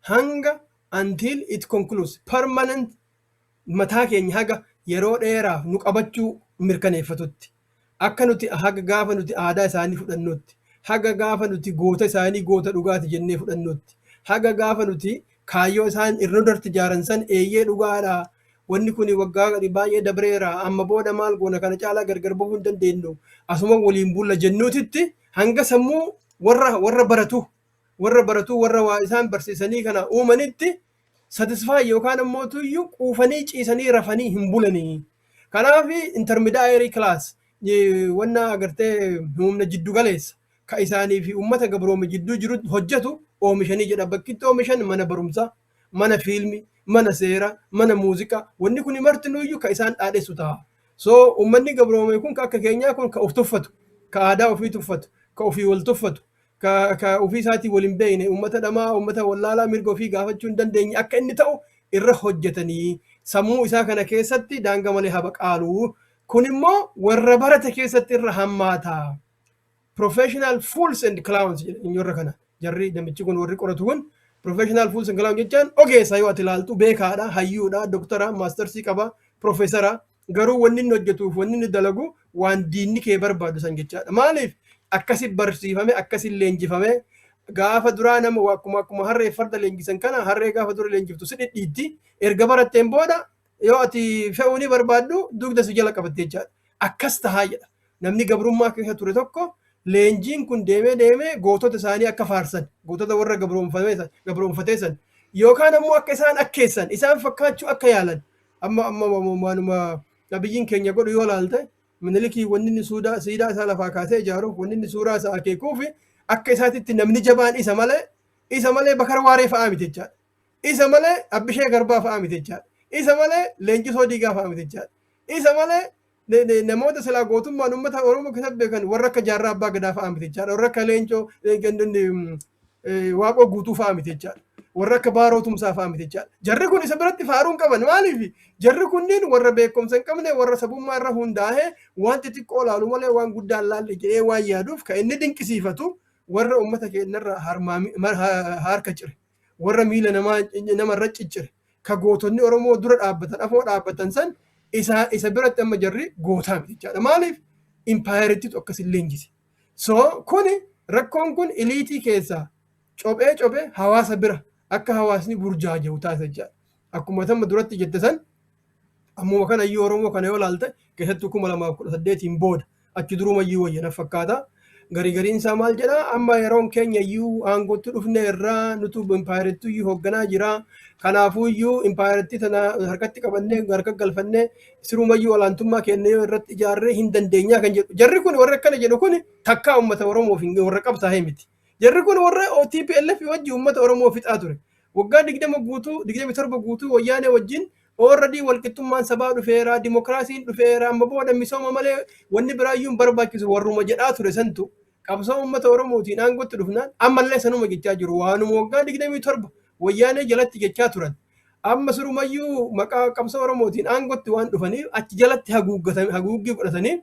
hanga until it concludes permanent mataa keenya haga yeroo dheeraaf nu qabachuu mirkaneeffatutti. Akka nuti haga gaafa nuti aadaa isaanii fudhannutti, haga gaafa nuti goota isaanii goota dhugaati jennee fudhannutti, haga gaafa nuti kaayyoo isaan irra darti ijaaran san eeyyee dhugaadha. Wanni kun waggaa baay'ee dabreera, amma booda maal goona, kana caalaa gargar bahuu hin dandeenyu, asuma waliin bulla jennuutitti, hanga sammuu warra baratu, warra baratu, warra waa isaan barsiisanii kana uumanitti satisfy yookaan ammoo tuyyuu quufanii ciisanii rafanii hin bulanii. Kanaaf intermediary class, wanna agartee humna jiddu galeessa ka isaanii fi uummata gabroome jidduu jiru hojjetu oomishanii jedha. Bakkitti oomishan mana barumsaa, mana fiilmii, mana seeraa, mana muuziqaa, wanni kun martinuyyuu ka isaan dhaadhessu ta'a. So uummanni gabroome kun ka akka keenyaa kun ka of tuffatu, ka aadaa ofii tuffatu, ka ofii wal tuffatu, ka ofii isaatii wal hin beekne, uummata dhamaa, uummata wallaalaa, mirga ofii gaafachuu hin dandeenye akka inni ta'u irra hojjetanii sammuu isaa kana keessatti daanga malee habaqaalu. Kun immoo warra barate keessatti irra hammaata. Professional fools and clowns jedhanii warra kana. Jarri namichi kun, warri qoratu kun, professional fools and clowns jechaan ogeessa yoo ati ilaaltu beekaadha, hayyuudha, doktara, maastarsii qaba, profeesara. Garuu wanni inni hojjetuuf wanni inni dalagu waan diinni kee barbaadu san jechaadha. Maaliif? Akkasi barsiifame, akkasi leenjifame. Gaafa duraa nama akkuma harree farda leenjisan kana, harree gaafa dura leenjiftu si dhidhiitti, erga baratteen booda yoo ati fe'uu ni barbaaddu dugda si jala qabatte jechaadha. Akkas tahaa jedha. Namni gabrummaa keessa ture tokko leenjiin kun deemee deemee gootota isaanii akka faarsan, gootota warra gabroonfatee san, yookaan ammoo akka isaan akkeessan, isaan fakkaachuu akka yaalan. Amma waanuma nabiyyiin keenya godhu yoo laalte, Minilikii wanni inni siidaa isaa lafaa kaasee ijaaruuf, wanni inni suuraa isaa akeekuuf, akka isaatitti namni jabaan isa malee Bakar Waaree fa'aa miti jechaadha. Isa malee Abbishee Garbaa fa'aa miti jechaadha. Isa malee Leenjisoo Diigaa fa'aa miti jechaadha. Isa malee namoota silaa gootummaan uummata Oromoo keessatti beekan warra akka Jaarraa Abbaa Gadaa fa'aa miti jechaadha. Warra akka Leencoo Waaqoo Guutuu fa'aa miti jechaadha. Warra akka Baaroo Tumsaa fa'aa miti jechaadha. Jarri kun isa biratti faaruun qaban. Maaliif? Jarri kunniin warra beekumsa hin qabne, warra sabummaa irra hundaa'ee waan xixiqqoo laalu malee waan guddaa hin laalle jedhee waan yaaduuf, kan inni dinqisiifatu warra uummata keenyarraa harka cire, warra miila namaa namarra ciccire, ka gootonni Oromoo dura dhaabbatan, afoo dhaabbatan san isa biratti amma jarri gootaa miti jechaadha. Maaliif? Impaayerittitu akkasin leenjise. So kuni rakkoon kun iliitii keessaa cophee cophee hawaasa bira akka hawaasni burjaaja'u taasisa jechaadha. Akkuma tamma duratti jette san, ammuma kana iyyuu Oromoo kana yoo ilaalte, keessattuu 2018n booda, achi durumayyuu wayya na fakkaata. Garii gariin isaa maal jedhaa? Amma yeroon keenya iyyuu aangootti dhufne irraa nutu impaayerittii iyyuu hoogganaa jira. Kanaafuu iyyuu impaayerittii tana harkatti qabannee, harka galfannee, sirumayyuu olaantummaa keenya yoo irratti ijaarree hin dandeenyaa kan jedhu. Jarri kun, warra akkana jedhu kun, takkaa uummata Oromoof warra qabsaa'ee miti. Jarri kun warra TPLF wajji uummata Oromoo fixaa ture. Waggaa 20 guutuu, 27 guutuu Wayyaanee wajjin already walqixxummaan sabaa dhufeera, dimokiraasiin dhufeera, amma booda misooma malee wanni biraayyuu hin barbaachisu warruma jedhaa ture santu qabsoo uummata Oromootiin aangootti dhufnaan ammallee sanuma jechaa jiru. Waanuma waggaa 27 Wayyaanee jalatti jechaa turan. Amma sirumayyuu maqaa qabsoo Oromootiin aangootti waan dhufaniif achi jalatti haguuggii godhatanii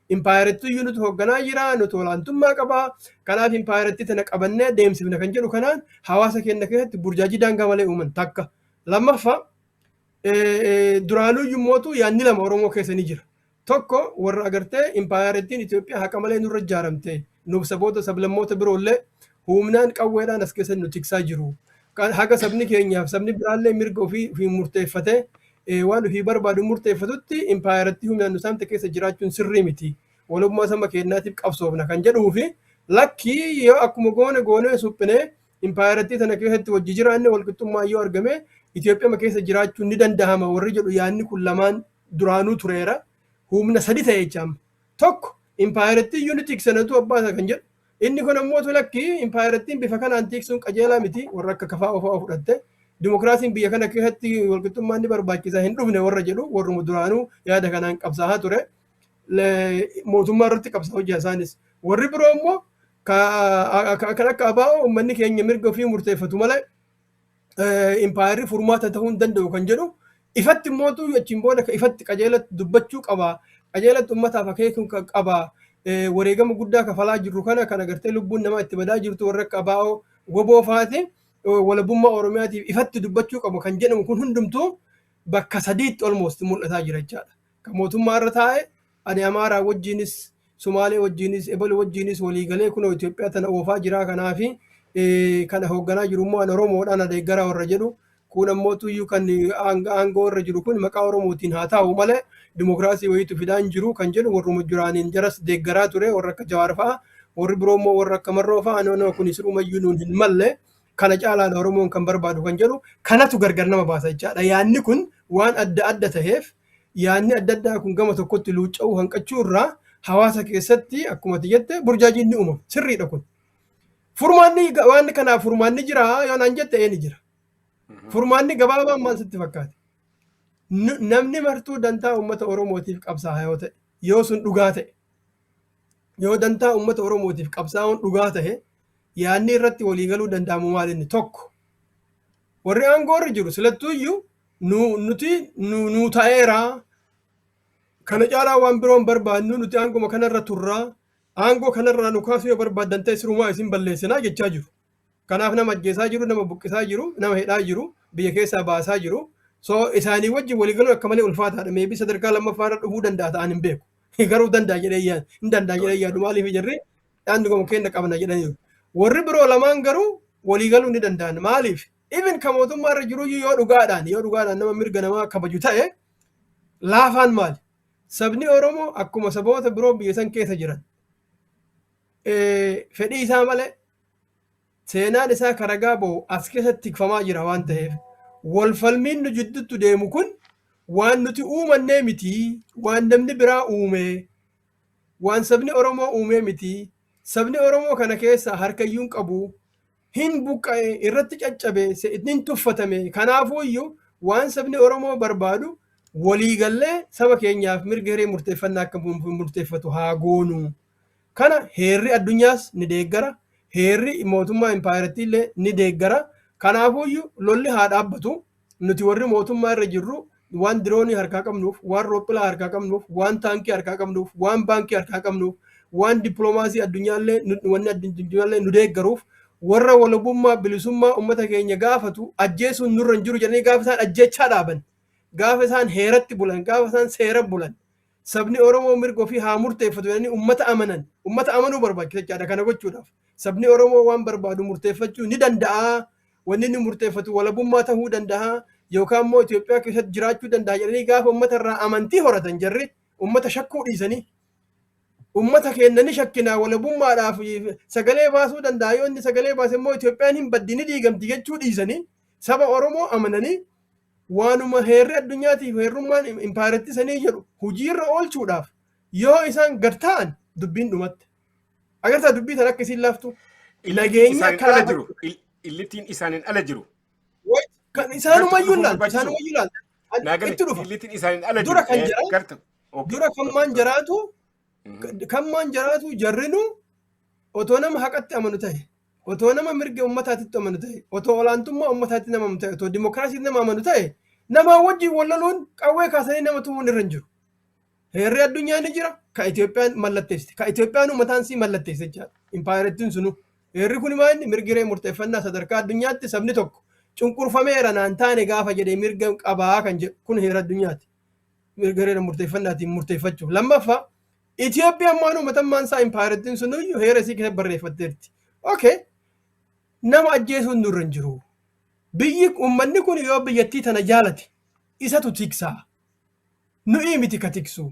impaayerittiyyuu nuti hoogganaa jira, nuti olaantummaa qabaa, kanaaf impaayerittii tana qabannee deemsifna kan jedhu kanaan hawaasa keenya keessatti burjaajii daangaa malee uuman takka. Lammaffaa, duraanuyyuu mootu yaadni lama Oromoo keessa ni jira. Tokko warra agartee impaayarittiin Itoophiyaa haqa malee nurra ijaaramte, nuuf saboota sablammoota biroollee humnaan qawweedhaan as keessa nu tiksaa jiru. Haga sabni keenyaaf sabni biraallee mirga ofii ofii murteeffatee waan ofii barbaadu murteeffatutti impaayarittii humnaan nu saamte keessa jiraachuun sirrii miti. Walummaa saba keenyaatiif qabsoofna kan jedhuu fi lakkii, yoo akkuma goone goonee suphinee impaayarittii tana keessatti wajji jiraanne, walqixxummaa yoo argame Itoophiyaa keessa jiraachuun ni danda'ama warri jedhu, yaadni kun lamaan duraanuu tureera. Humna sadi ta'e jechaam. Tokko impaayarittii iyyuu ni tiksanatu abbaa isaa kan jedhu. Inni kun ammoo lakkii, impaayarittiin bifa kanaan tiksuun qajeelaa miti, warra akka kafaa ofaa fudhatte. Dimokiraasiin biyya kana keessatti walqixxummaan ni barbaachisa, hin dhufne warra jedhu, warruma duraanuu yaada kanaan qabsaa'aa ture. Mootummaa irratti qabsaa'u hojii isaanis. Warri biroo immoo kan akka ABO, uummanni keenya mirga ofii murteeffatu malee impaayarri furmaata ta'uu hin danda'u kan jedhu, ifatti mootu achiin booda ifatti qajeelatti dubbachuu qaba. Qajeelatti uummataaf akeekuu qaba. Wareegama guddaa kafalaa jirru kana kan agartee lubbuun namaa itti badaa jirtu, warra akka ABO WBO faati walabummaa Oromiyaatiif ifatti dubbachuu qabu kan jedhamu kun hundumtuu bakka sadiitti almost mul'ataa jira jechaadha. Kan mootummaa irra taa'e, ani Amaaraa wajjinis, Sumaalee wajjinis, Ebalu wajjinis waliigalee kunoo Itoophiyaa tana oofaa jira, kanaafi kana hoogganaa jiru immoo ani Oromoodhaan adeeggaraa warra jedhu, kun ammoo tuyyuu kan aangoo irra jiru kun maqaa Oromootiin haa taa'u malee dimokiraasii wayiitu fidaan jiru kan jedhu, warruma jiraaniin jaras deeggaraa ture warra akka Jawaar fa'a. Warri biroo immoo warra akka Marroo fa'a, no, no, kun sirumayyuu nuun hin malle, kana caalaan Oromoon kan barbaadu kan jedhu, kanatu gargar nama baasa jechaadha. Yaanni kun waan adda adda ta'eef, yaanni adda addaa kun gama tokkotti luucca'uu hanqachuu irraa hawaasa keessatti akkuma ati jette burjaajiin ni uumama. Sirriidha kun. Furmaanni waan kanaaf furmaanni jira yoo naan jette, ee, ni jira. Furmaanni gabaabaan maal sitti fakkaate? Namni martuu dantaa uummata Oromootiif qabsaa'a yoo ta'e, yoo sun dhugaa ta'e, yoo dantaa uummata Oromootiif qabsaa'uun dhugaa ta'e, yaadni irratti waliigaluu danda'amu maal inni? Tokko, warri aangoo irra jiru silattuuyyuu nuti nu ta'eera, kana caalaa waan biroon barbaadnu, nuti aangoma kanarra turraa, aangoo kanarraa nu kaasuu yoo barbaaddan ta'e sirumaa isin balleessinaa jechaa jiru. Kanaaf nama ajjeesaa jiru, nama buqqisaa jiru, nama hidhaa jiru, biyya keessaa baasaa jiru. So isaanii wajjin waliigaluun akka malee ulfaataadha. Maybe sadarkaa lammaffaa irra dhufuu danda'a ta'an hin beeku. Garuu danda'a jedhee yaadu. Hin danda'a jedhee yaadu. Maaliif? Jarri aangoo keenya qabna jedhaniiru. Warri biroo lamaan garuu waliigaluu ni danda'an. Maaliif? Even kan mootummaa irra jiru yoo dhugaadhaan nama mirga namaa kabaju ta'e, laafaan maali? Sabni Oromoo akkuma saboota biroo biyya san keessa jiran fedhii isaa malee seenaan isaa karagaa ba'u as keessatti tikfamaa jira waan ta'eef, wal falmiin nu jidduutti deemu kun waan nuti uumannee miti, waan namni biraa uume, waan sabni Oromoo uumee miti. Sabni Oromoo kana keessa harkayyuu hin qabu, hin buqqa'e, irratti caccabe, hin tuffatame. Kanaafuu iyyuu waan sabni Oromoo barbaadu waliigallee saba keenyaaf mirga hiree murteeffannaa akka murteeffatu haa goonu. Kana heerri addunyaas ni deeggara. Heerri mootummaa impaayarattii illee ni deeggara. Kanaafuyyuu lolli haa dhaabbatu. Nuti warri mootummaa irra jirru waan diroonii harkaa qabnuuf, waan roophilaa harkaa qabnuuf, waan taankii harkaa qabnuuf, waan baankii harkaa qabnuuf, waan dippiloomaasii addunyaallee wanni addunyaallee nu deeggaruuf, warra walabummaa bilisummaa uummata keenya gaafatu ajjeesuun nurra hin jiru jedhanii gaafa isaan ajjeechaa dhaaban, gaafa isaan heeratti bulan, gaafa isaan seera bulan, sabni Oromoo mirga ofii haa murteeffatu jedhanii uummata amanan, uummata amanuu barbaachisa jechaadha kana gochuudhaaf. Sabni Oromoo waan barbaadu murteeffachuu ni danda'a. Wanni inni murteeffatu walabummaa ta'uu danda'a yookaan immoo Itoophiyaa keessatti jiraachuu danda'a jedhanii gaafa uummata irraa amantii horatan, jarri uummata shakkuu dhiisanii, uummata keenya ni shakkinaa, walabummaadhaaf sagalee baasuu danda'a, yoo inni sagalee baase immoo Itoophiyaan hin baddi, ni diigamti jechuu dhiisanii, saba Oromoo amananii, waanuma heerri addunyaatiif heerrummaan impaayaratti sanii jedhu hojiirra oolchuudhaaf yoo isaan gad ta'an, dubbiin dhumatte. Agartaa dubbii tan akka isiin laaftu? Nageenya akka ala jiru. Illittiin isaaniin ala jiru. Kan isaanumayyuu ilaal, isaanumayyuu ilaal. Itti dhufa. Illittiin isaaniin ala jiru. Dura kan jiran, dura kan maan jiraatu, jarrinu otoo nama haqatti amanu ta'e, otoo nama mirga ummataatitti amanu ta'e, otoo olaantummaa ummataatti nama amanu ta'e, otoo dimokiraasiitti nama amanu ta'e, nama wajjin wal loluun, qawwee kaasanii nama tumuun irra hin jiru. Heerri addunyaa ni jira, ka Itoophiyaan mallatteessite, ka Itoophiyaan mataan sii mallatteessite jechaadha. Impaayarittiin sunu. Heerri kun maal inni? Mirgi hiree murteeffannaa sadarkaa addunyaatti sabni tokko cunqurfameera, naan taane gaafa jedhee mirga qabaa kan jedhu kun heera addunyaati. Mirga hiree murteeffannaatiin murteeffachuuf. Lammaffaa, Itoophiyaan maan uummatammaan isaa impaayarittiin sunuyyuu heera isii keessatti barreeffatteerti. Okay. Nama ajjeesuun nurra hin jiru. Biyyi uummanni kun yoo biyyattii tana jaalate isatu tiksaa. Nu'ii miti ka tiksu.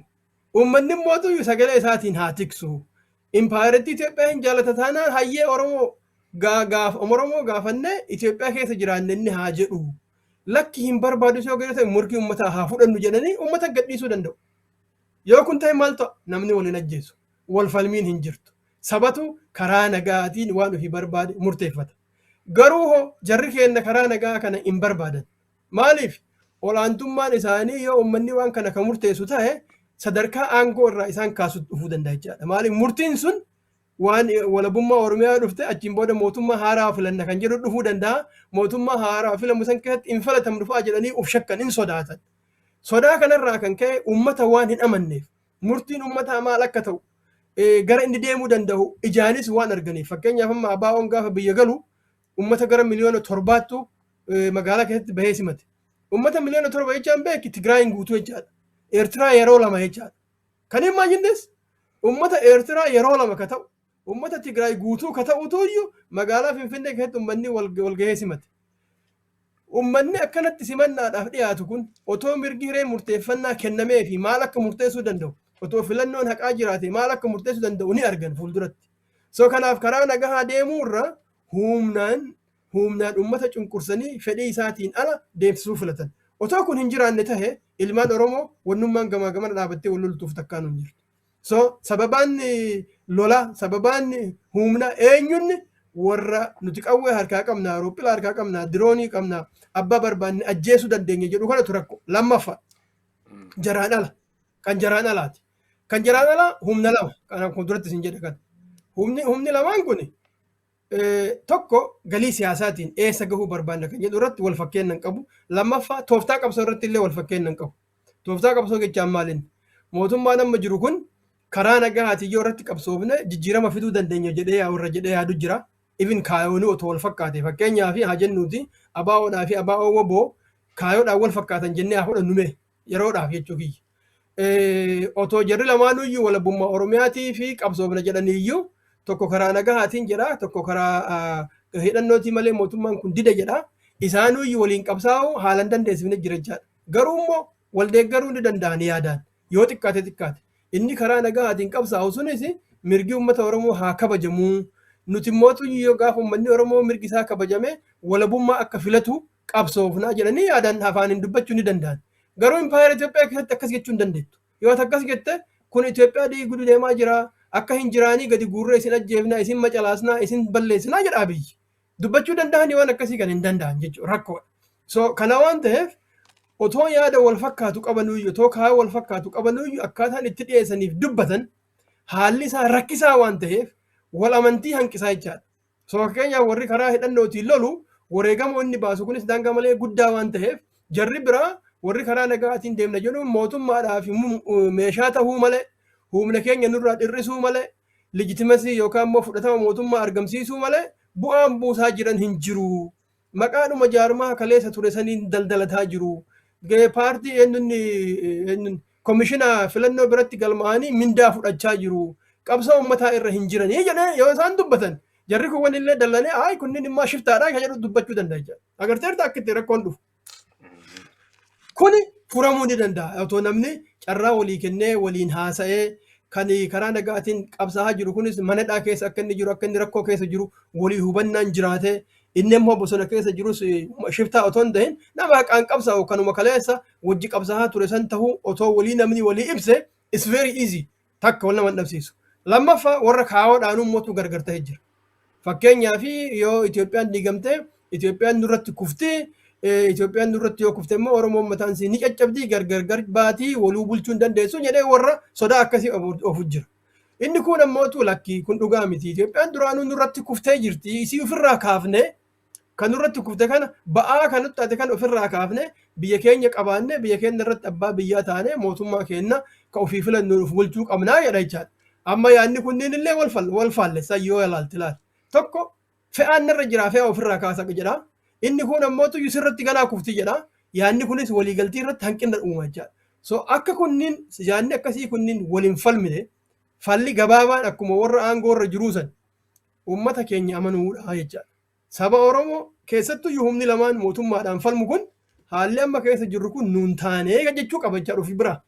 Uummanni immoo sagalee isaatiin haa tiksu. Impaayarittii Itoophiyaa hin jaalata taanaan, hayyee, Oromoo gaaf Oromoo gaafannee Itoophiyaa keessa jiraanne inni haa jedhu. Lakki, hin barbaadu yoo ta'e, murtii uummataa haa fudhannu jedhanii uummata gadhiisuu danda'u. Yoo kun ta'e maal ta'a? Namni waliin ajjeesu. Wal falmiin hin jirtu. Sabatu karaa nagaatiin waan ofii barbaade murteeffata. Garuu hoo jarri keenya karaa nagaa kana hin barbaadan. Maaliif? Olaantummaan isaanii yoo uummanni waan kana kan murteessu ta'e, sadarkaa aangoo irraa isaan kaasu dhufuu danda'a jechaadha. Maaliif? Murtiin sun waan walabummaa Oromiyaa dhufte, achiin booda mootummaa haaraa filanna kan jedhu dhufuu danda'a. Mootummaa haaraa filamu san keessatti hin filatamnu dhufaa jedhanii uf shakkan, hin sodaatan. Sodaa kanarraa kan ka'e uummata waan hin amanneef, murtiin uummataa maal akka ta'u, gara inni deemuu danda'u ijaanis waan arganiif, fakkeenyaaf amma ABO'n gaafa biyya galu uummata gara 7 miliyoonatu magaalaa keessatti bahee simate. Uummata 7 miliyoona jechaan beeki, Tigraayin guutuu jechaadha. Eertiraa yeroo lama jechaadha. Kan hin maajinnes uummata Eertiraa yeroo lama ka ta'u, uummata Tigraay guutuu ka ta'utu iyyuu magaalaa Finfinnee keessatti uummanni wal gahee simate. Uummanni akkanatti simannaadhaaf dhiyaatu kun otoo mirgi hiree murteeffannaa kennamee fi maal akka murteessuu danda'u, otoo filannoon haqaa jiraate maal akka murteessuu danda'u ni argan fuulduratti. So kanaaf karaa nagahaa deemuu irra humnaan humnaan uummata cunqursanii fedhii isaatiin ala deemsisuu filatan. Otoo kun hin jiraanne tahe, ilmaan Oromoo wannummaan gamaa gamana dhaabattee wal loltuuf takkaan hin jirtu. So sababaan lola, sababaan humna eenyunni warra nuti qawwee harkaa qabna, roophila harkaa qabna, diroonii qabna, abbaa barbaanne ajjeesuu dandeenya jedhu kanatu rakkoo. Lammaffaa, jaraan ala, kan jaraan alaati. Kan jaraan alaa humna lama, kan kun duratti isin jedhe kan. Humni lamaan kun tokko galii siyaasaatiin eessa gahuu barbaanna kan jedhu irratti wal fakkeenya hin qabu. Lammaffaa, tooftaa qabsoo irratti illee wal fakkeenya hin qabu. Tooftaa qabsoo jechaan maaliin? Mootummaan amma jiru kun karaa nagahaatiin yoo irratti qabsoofne jijjiirama fiduu dandeenya jedhee warra jedhee yaadu jira. Even kaayoonii otoo wal fakkaate, fakkeenyaaf haa jennuuti, ABOdhaa fi ABO WBO kaayoodhaan wal fakkaatan jennee haa fudhannu mee yeroodhaaf jechuu kiyya. Otoo jarri lamaanuyyuu walabummaa Oromiyaatii fi qabsoofna jedhaniiyyuu, tokko karaa nagahaatiin jedha, tokko karaa hidhannootii malee mootummaan kun dida jedha. Isaanuyyuu waliin qabsaa'uu haalan dandeessifne jira jechaadha. Garuu immoo wal deeggaruu ni danda'an yaadaan yoo xiqqaate xiqqaate. Inni karaa nagahaatiin qabsaa'u sunis mirgi uummata Oromoo haa kabajamuu. Nuti immoo yoo gaafa uummanni Oromoo mirgi isaa kabajame walabummaa akka filatu qabsoofnaa jedhanii yaadaan afaaniin dubbachuu ni danda'an. Garuu impaayera Itoophiyaa keessatti akkas jechuu hin dandeettu. Yoo ati akkas jette, kun Itoophiyaa diiguu deemaa jira. Akka hin jiraanii gadi guurree isin ajjeefnaa, isin macalaasnaa, isin balleessinaa jedha Abiyyi. Dubbachuu danda'anii waan akkasii kan hin danda'an jechuudha, rakkoodha. So kana waan ta'eef, otoo yaada wal fakkaatu qabanuyyuu, otoo kaayoo wal fakkaatu qabanuyyuu, akkaataan itti dhiyeessaniif dubbatan haalli isaa rakkisaa waan ta'eef wal amantii hanqisaa jechaadha. So fakkeenyaaf warri karaa hidhannootiin lolu wareegama inni baasu kunis daangaa malee guddaa waan ta'eef, jarri biraa warri karaa nagaatiin deemna jedhu mootummaadhaaf meeshaa tahuu malee, humna keenya nurraa dhir'isuu malee, legitimacy yookaan immoo fudhatama mootummaa argamsiisuu malee bu'aan buusaa jiran hin jiru. Maqaadhuma jaarmaa kaleessa ture saniin daldalataa jiru. Paartii eenyuun komishina filannoo biratti galmaa'anii mindaa fudhachaa jiru. Qabsoo uummataa irra hin jiranii jedhee yoo isaan dubbatan, jarri kun wanillee dallanee, "Ayi, kunniin immoo shiftaadha" kan jedhu dubbachuu danda'a jechuudha. Agarteerta akka itti rakkoon dhufu. Kuni furamuu ni danda'a. Otoo namni carraa walii kennee waliin haasa'ee, kan karaa nagaatiin qabsaa'aa jiru kunis manadhaa keessa akka inni jiru, akka inni rakkoo keessa jiru walii hubannaan jiraate, inni immoo bosona keessa jirus shiftaa otoo hin ta'in nama haqaan qabsaa'u kanuma kaleessa wajji qabsaa'aa ture san tahuu otoo walii namni walii ibse, is very easy, takka wal nama hin dhabsiisu. Lammaffaa, warra kaayoodhaan ummatu gargar ta'ee jira. Fakkeenyaaf yoo Itoophiyaan diigamte, Itoophiyaan nurratti kuftee, Itoophiyaan nurratti yoo kufte immoo Oromoon mataan isii ni caccabdii, gargar gar baatii, waluu bulchuu hin dandeessu jedhee warra sodaa akkasii ofu jira. Inni kun ammootu, "Lakki, kun dhugaa miti. Itoophiyaan duraanuu nurratti kuftee jirti. Isii ofirraa kaafne, kan nurratti kufte kana, ba'aa kan nutti taate kana ofirraa kaafne, biyya keenya qabaanne, biyya keenya irratti abbaa biyyaa taane, mootummaa keenya ka ofii filannu of bulchuu qabnaa" jedha jechaadha. Amma yaadni kunniin illee wal faallessa yoo ilaalte ilaali. Tokko fe'aan narra jira, fe'a ofirraa kaasa jedha. Inni kun ammoo sirratti ganaa kufti jedha. Yaadni kunis waliigaltii irratti hanqina uuma jechaadha. So akka kunniin yaadni akkasii kunniin waliin falmine, falli gabaabaan akkuma warra aangoo irra jiruu san uummata keenya amanuudha jechaadha. Saba Oromoo keessattuu humni lamaan mootummaadhaan falmu kun haalli amma keessa jirru kun nuun taanee jechuu qaba jechaadha ofii biraa.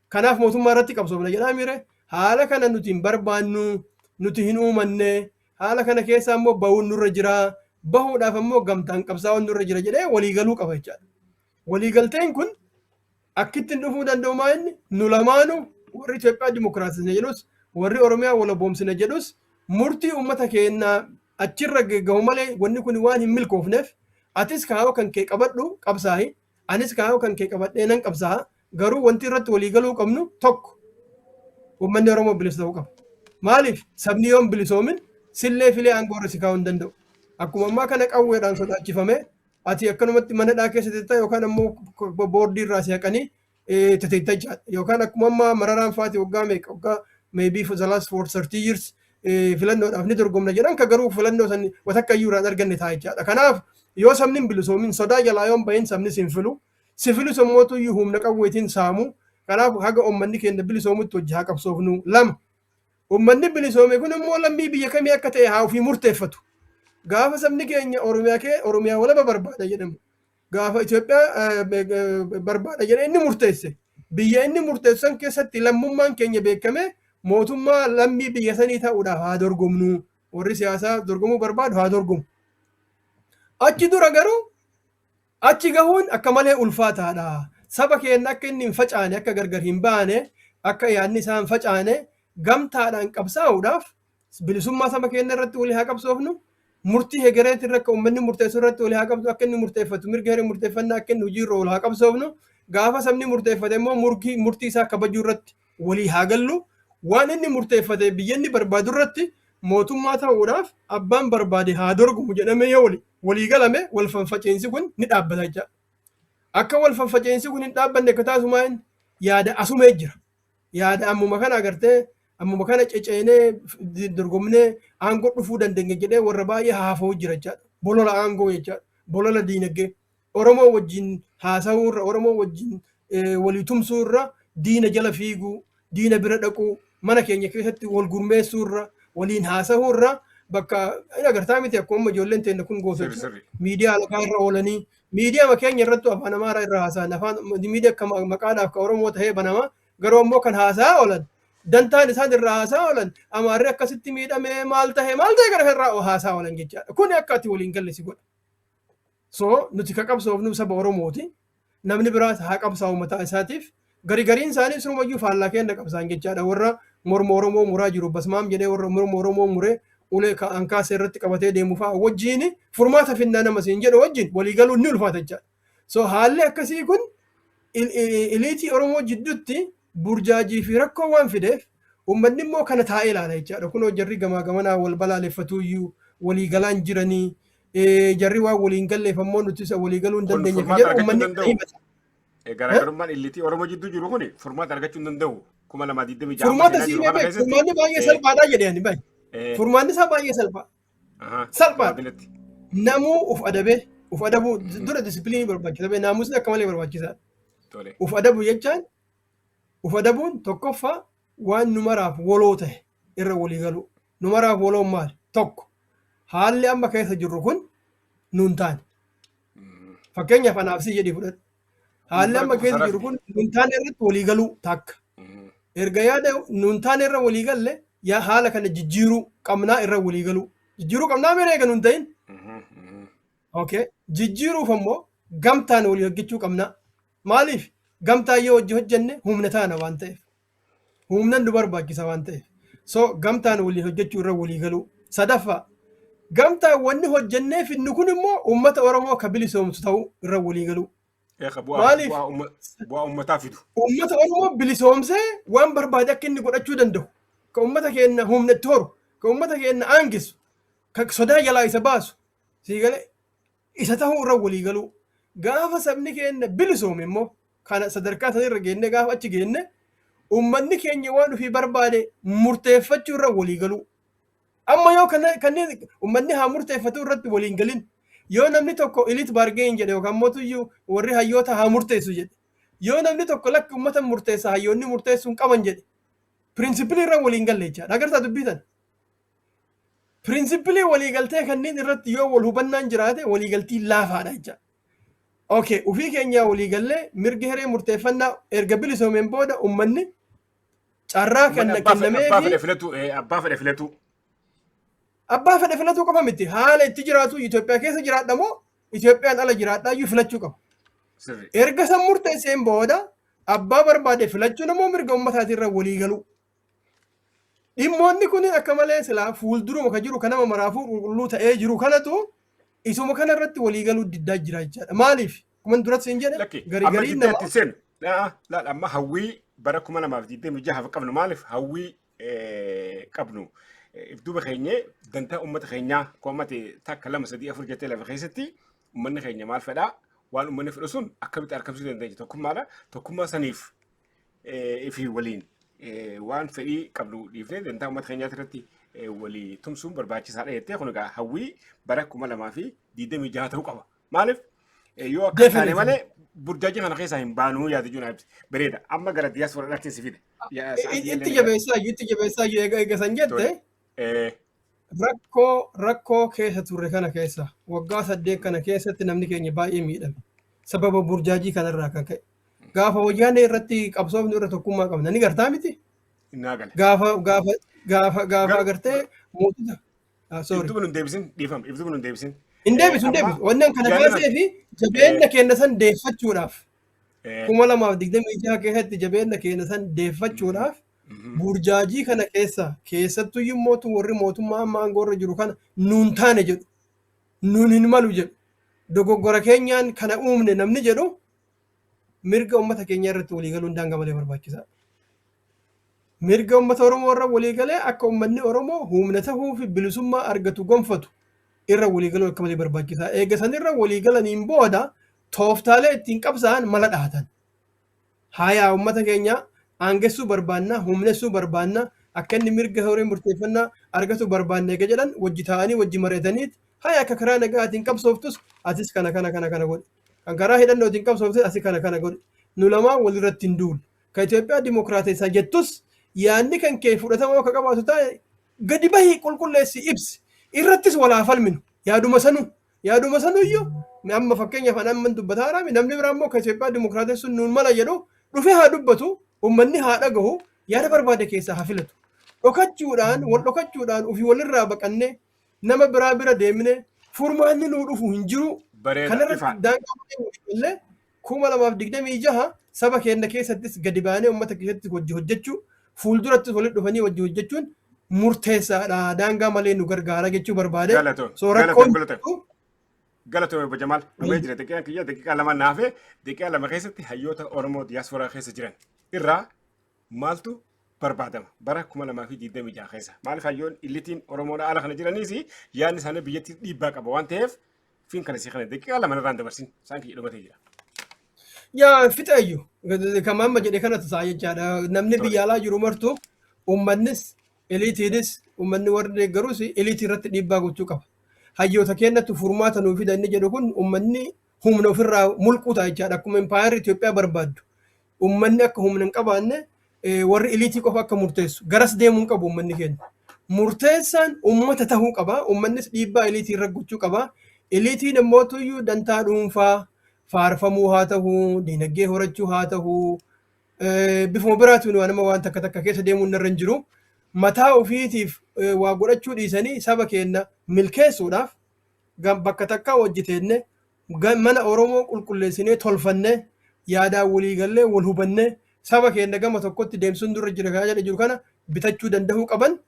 Kanaaf mootummaa irratti qabsoofna jedhaa mire, haala kana nuti hin barbaannu, nuti hin uumanne, haala kana keessa ammoo bahuun nurra jira, bahuudhaaf ammoo gamtaan qabsaa'uun nurra jira jedhee waliigaluu qaba jechaadha. Waliigalteen kun akkittiin dhufuu danda'u maa inni nu lamaanuu, warri Itoophiyaa dimokiraasisne jedhus, warri Oromiyaa walaboomsine jedhus, murtii uummata keenyaa achirra gahu malee wanni kun waan hin milkoofneef, atis kaayoo kan kee qabadhu qabsaa'i, anis kaayoo kan kee qabadhee nan qabsaa'a. Garuu wanti irratti waliigaluu qabnu tokko, uummanni Oromoo bilisa ta'uu qaba. Maaliif? Sabni yoo hin bilisoomin sillee filee aangoo irra si kaa'uu hin danda'u. Akkuma ammaa kana qawweedhaan sodaachifamee ati akkanumatti mana dhaa keessa teetta yookaan ammoo boordii irraa si haqanii teteetta jechaadha. Yookaan akkuma ammaa Mararaan faati waggaa meeqa, waggaa maybe for the last for 30 years filannoodhaaf ni dorgomna jedhan, ka garuu filannoo san watakka iyyuu irraa hin arganne ta'a jechaadha. Kanaaf yoo sabni hin bilisoomin, sodaa jalaa yoo hin bahin, sabni si hin filu. Si filus immoo iyyuu humna qawweetiin saamu. Kanaaf haga uummanni keenya bilisoomutti hojii haa qabsoofnu. Lama, uummanni bilisoome kun immoo lammii biyya kamii akka ta'e haa ofii murteeffatu. Gaafa sabni keenya Oromiyaa kee Oromiyaa walaba barbaada jedhamu, gaafa Itoophiyaa barbaada jedhee inni murteesse, biyya inni murteessu san keessatti lammummaan keenya beekame mootummaa lammii biyya sanii ta'uudhaaf haa dorgomnu. Warri siyaasaa dorgomuu barbaadu haa dorgomu. Achi dura garuu achi gahuun akka malee ulfaataadha. Saba keenya akka inni hin facaane, akka gargar hin baane, akka yaadni isaa hin facaane, gamtaadhaan qabsaa'uudhaaf bilisummaa saba keenya irratti walii haa qabsoofnu. Murtii hegereetii irra akka uummanni murteessu irratti walii haa qabsu, akka inni murteeffatu, mirga hiree murteeffannaa akka inni hojii irra oolu haa qabsoofnu. Gaafa sabni murteeffate immoo murtii isaa kabajuu irratti walii haa gallu. Waan inni murteeffate, biyya inni barbaadu irratti mootummaa ta'uudhaaf abbaan barbaade haa dorgomu jedhamee yoo walii galame, wal fanfaceensi kun ni dhaabbata jechaadha. Akka wal fanfaceensi kun hin dhaabbanne akka taasumaa yaada asumee jira. Yaada ammuma kana agartee ammuma kana ceceenee dorgomnee aangoo dhufuu dandeenya jedhee warra baay'ee haafa'uu jira jechaadha. Bolola aangoo jechaadha. Bolola diinagdee. Oromoo wajjin haasa'uu irra, Oromoo wajjin walii tumsuu irra, diina jala fiiguu, diina bira dhaquu, mana keenya keessatti wal gurmeessuu irra, waliin haasa'uu irra, bakka hin agartaa miti, akkuma ijoolleen teenya kun gootu miidiyaa alagaa irra oolanii, miidiyaa keenya irrattu afaan Amaaraa irra haasa'an. Afaan miidiyaa akka maqaadhaaf ka Oromoo tahee banama, garuu ammoo kan haasa'aa oolan, dantaan isaan irraa haasa'aa oolan, Amaarri akkasitti miidhamee, maal tahe maal tahe gara irraa haasa'aa oolan jechaadha. Kuni akka ati waliin galle si godha. So nuti ka qabsoofnu saba Oromooti. Namni biraas haa qabsaa'u mataa isaatiif. Gari gariin isaanii sirumayyuu faallaa kenna qabsaan jechaadha. Warra morma Oromoo muraa jiru basmaam jedhee, warra morma Oromoo muree ulee ankaasee irratti qabatee deemu fa'a wajjiin furmaata finnaa nama siin jedhu wajjin walii galuun ni ulfaata jechaadha. So haalli akkasii kun iliitii Oromoo jidduutti burjaajii fi rakkoo waan fideef, uummanni immoo kana taa'ee ilaala jechaadha. Kunoo jarri gamaa gamanaa wal balaaleffatu iyyuu walii galaan jiranii, jarri waan waliin galleef ammoo nuti isa walii galuu hin dandeenye kan jedhu uummanni himata. Garaagarummaan iliitii Oromoo jidduu jiru kun furmaata argachuu hin danda'u. 2026 Furmaata sii beek, furmaanni baay'ee salphaadha jedhee ani baay'ee. Furmaanni isaa baay'ee salphaa. Salphaadha. Namuu uf adabee, uf adabuu dura disipiliinii barbaachisa. Naamusni akka malee barbaachisaadha. Uf adabu jechaan, uf adabuun tokkoffaa waan nu maraaf waloo ta'e irra walii galuu. Nu maraaf waloon maali? Tokko, haalli amma keessa jirru kun nuun taane. Fakkeenyaaf anaaf si jedhii fudhadhu. Haalli amma keessa jiru kun nuun taane irratti walii galuu takka. Erga yaada nuun taane irra walii galle, yaa haala kana jijjiiruu qabnaa irra walii galuu. Jijjiiruu qabnaa mere eega nuun ta'in. Okay. Jijjiiruuf ammoo gamtaan walii hojjechuu qabnaa. Maaliif? Gamtaan yoo hojii hojjenne humna taana waan ta'eef. Humnan nu barbaachisa waan ta'eef. So gamtaan waliin hojjechuu irra walii galuu. Sadaffaa, gamtaan wanni hojjennee finnu kun immoo uummata Oromoo akka bilisoomsu ta'uu irra walii galuu. Maaliif? Bu'aa uummataa fidu. Uummata Oromoo bilisoomsee waan barbaade akka inni godhachuu danda'u. Ka uummata keenya humna itti horu, ka uummata keenya aangisu, ka sodaa jalaa isa baasu. Sii galee isa ta'uu irra walii galuu. Gaafa sabni keenya bilisoome immoo, kana sadarkaa sanirra geenne, gaafa achi geenne uummanni keenya waan ofii barbaade murteeffachuu irra walii galuu. Amma yoo kanneen uummanni haa murteeffatu irratti waliin galin, yoo namni tokko elite bargain jedhe yookaan mootuyyuu warri hayyoota haa murteessu jedhe, Yoo namni tokko lakki uummata murteessa, hayyoonni murteessuu hin qaban jedhe, principle irra waliin galle jechaadha. Agartaa dubbii tana. Principle waliigaltee kanneen irratti yoo wal hubannaan jiraate, waliigaltiin laafaadha jechaadha. Okay, ufii keenyaa waliigallee mirga hiree murteeffannaa erga bilisoomeen booda uummanni carraa kenna kennamee abbaa fedhe filatu, abbaa fedhe filatu. Abbaa fedhe filatuu qofa miti, haala itti jiraatu, Itoophiyaa keessa jiraadha moo Itoophiyaan ala jiraadha iyyuu filachuu qaba. Erga san murteesseen booda abbaa barbaade filachuun immoo mirga uummataatiin walii galuu. Dhimmoonni kun akka malee silaa fuulduruma kan jiru kan nama maraafuu qulqulluu ta'ee jiru kanatu isuma kana irratti walii galuu diddaa jira jechaadha. Maaliif? Akkuma duratti siin jedhe Lakki amma gariin namaa itti seenu. Laal, amma hawwii bara 2026 qabnu, maaliif hawwii qabnu if duuba keenyee dantaa uummata keenyaa koomate takka, lama, sadii, afur jettee lafa keessatti uummanni keenya maal fedhaa, waan uummanni fedhu sun akkamitti argamsiisuu dandeenya, tokkummaadha. Tokkummaa saniif fi waliin waan fedhii qabnu dhiifnee dantaa uummata keenyaati irratti walii tumsuun barbaachisaadha jettee, kun egaa hawwii bara 2026 ta'uu qaba. Maaliif yoo akka taane malee burjaajii kana keessaa hin baanuu yaada jiru ibsi. Bareeda. Amma gara diyaaspoora si fida. Itti jabeessaa itti jabeessaa eega san jette, rakkoo keessa turre kana keessa waggaa 8 kana keessatti namni keenya baay'ee miidhame. Sababa burjaajii kanarraa kan ka'e. Gaafa wayyaanee irratti qabsoofni irra tokkummaa qabna ni gartaa miti. Gaafa gaafa gaafa gaafa agartee mootota. Sorry. Iftuu nun deebisin, dhiifama, iftuu nun deebisin. Hin deebisu, hin deebisu. Wanni kana kaasee fi jabeenya keenya san deeffachuudhaaf, 2026 keessatti jabeenya keenya san deeffachuudhaaf, burjaajii kana keessa keessattuu immoo warri mootummaa amma aangoo irra jiru kana nuun taane jedhu, nuun hin malu jedhu, dogoggora keenyaan kana uumne namni jedhu, mirga uummata keenya irratti waliigaluun daangaa malee barbaachisaadha. Mirga uummata Oromoo irra waliigalee akka uummanni Oromoo humna tahuu fi bilisummaa argatu gonfatu irra waliigaluun akka malee barbaachisaa. Eega sanirra waliigalaniin booda tooftaalee ittiin qabsaa'an mala dhahatan. Hayaa, uummata keenya aangessuu barbaanna, humnessuu barbaanna, akka inni mirga horii murteeffannaa argatu barbaanna eega jedhan, wajji taa'anii wajji mari'ataniit, haya, akka karaa nagaatiin qabsooftus atis kana kana kana kana godhi. Kan karaa hidhannootiin qabsooftus asi kana kana godhi. Nu lamaan walirratti hin duulu. Kan Itoophiyaa dimokiraatessaa jettus yaadni kan kee fudhatama akka qabaatu ta'e gadi bahii qulqulleessi ibsi. Irrattis walaa falminu. Yaaduma sanuu. Yaaduma sanuyyuu amma fakkeenyaaf an amma dubbataa jiraami, namni biraa immoo kan Itoophiyaa dimokiraatessuun nuun mala jedhu dhufee haa dubbatu, uummanni haa dhagahu, yaada barbaade keessaa haa filatu. Dhokachuudhaan, wal dhokachuudhaan, ofii walirraa baqannee nama biraa bira deemnee furmaanni nuu dhufu hin jiru. Kanarratti daangaa malee waliigallee 2026 saba keenya keessattis gadi baanee uummata keessatti hojii hojjechuu, fuuldurattis walitti dhufanii hojii hojjechuun murteessaadha. Daangaa malee nu gargaara jechuu barbaade. So rakkoon Galatoome, Obbo Jamaal. Dhumee jira. Daqiiqaan kiyya daqiiqaa 2 naafe. Daqiiqaa 2 keessatti hayyoota Oromoo diyaasporaa keessa jiran irraa maaltu barbaadama bara 2026 keessa? Maaliif hayyoon illitiin Oromoodha ala kana jiraniis yaadni isaanii biyyatti dhiibbaa qaba waan ta'eef, fiin kana si kana daqiiqaa 2 irraan dabarsin, isaan kiyya dhumatee jira. Yaa fixeeyyu, kan amma jedhe kanatu ta'a jechaadha. Namni biyya alaa jiru martu, uummannis eliitiinis, uummanni warri deeggarus eliitii irratti dhiibbaa gochuu qaba. Hayyoota keenyatti furmaata nuu fida inni jedhu kun uummanni humna ofirraa mulquu ta'a jechaadha. Akkuma impaayarri Itoophiyaa barbaaddu. Uummanni akka humna hin qabaanne, warri eliitii qofa akka murteessu garas deemuu hin qabu uummanni keenya. Murteessaan uummata tahuu qaba. Uummannis dhiibbaa eliitii irra gochuu qaba. Eliitiin immoo tuyyuu dantaa dhuunfaa faarfamuu haa ta'uu, diinagdee horachuu haa ta'uu, bifuma biraatiin waan nama waan takka takka keessa deemuun irra hin jiru. Mataa ofiitiif waa godhachuu dhiisanii saba keenya milkeessuudhaaf bakka takkaa hojjeteenne mana Oromoo qulqulleessinee tolfannee, yaadaan walii gallee, wal hubannee saba keenya gama tokkotti deemsuun dura jira kan jedhe jiru kana bitachuu danda'uu qaban.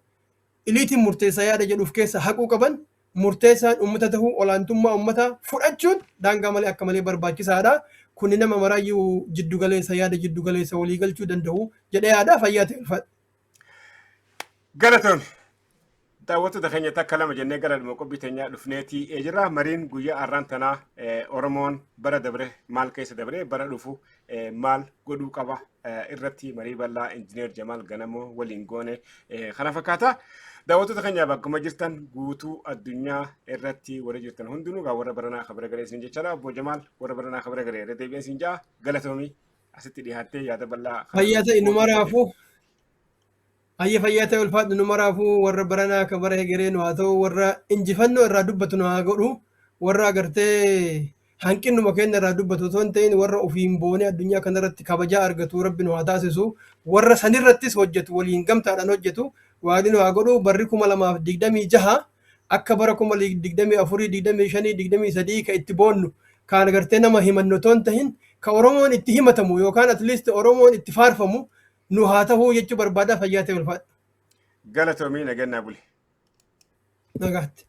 Iliitiin murteessaa yaada jedhuuf keessa haquu qaban. Murteessaan uummata tahuu, olaantummaa uummataa fudhachuun daangaa malee akka malee barbaachisaadha. Kuni nama maraayyuu jiddu galeessa, yaada jiddu galeessa walii galchuu danda'u jedhee yaada. Fayyaa ta'e, ulfaadha. Galatoon daawwattoota keenya, takka lama jennee gara dhuma qophii teenyaa dhufneetii jirra. Mariin guyyaa har'aan tanaa Oromoon bara dabre maal keessa dabre, bara dhufu maal godhuu qaba irratti marii bal'aa Injineer Jamaal Ganamoo waliin goone kana fakkaata. Daawwattoota keenya bakkuma jirtan guutuu addunyaa irratti warra jirtan hundinuu gaa warra baranaa kabira garee isin jechaadha. Obbo Jamaal, warra baranaa kabira garee irra deebi'een isin ja'a, galatoomii. Asitti dhihaattee yaada bal'aa. Fayyaa ta'e nu maraafuu. Hayya, fayyaa ta'e, ulfaadhu. Nu maraafuu warra baranaa ka bara hegeree nu haa ta'u, warra injifannoo irraa dubbatu nu haa godhu, warra agartee hanqinnuma keenya irraa dubbatu otoo hin ta'in warra ofiin boonee addunyaa kanarratti kabajaa argatu Rabbi nu haa taasisu. Warra sanirrattis hojjetu, waliin gamtaadhaan hojjetu Waaqni nu haa godhu. Barri 2026 akka bara 2024, 25, 23 ka itti boonnu, kaan agartee nama himannu otoo hin ta'in ka Oromoon itti himatamu yookaan at least Oromoon itti faarfamu nu haa ta'uu jechuu barbaada. Fayyaa ta'e, ulfaadha. Galatoomii, nagannaa buli. Nagaatti.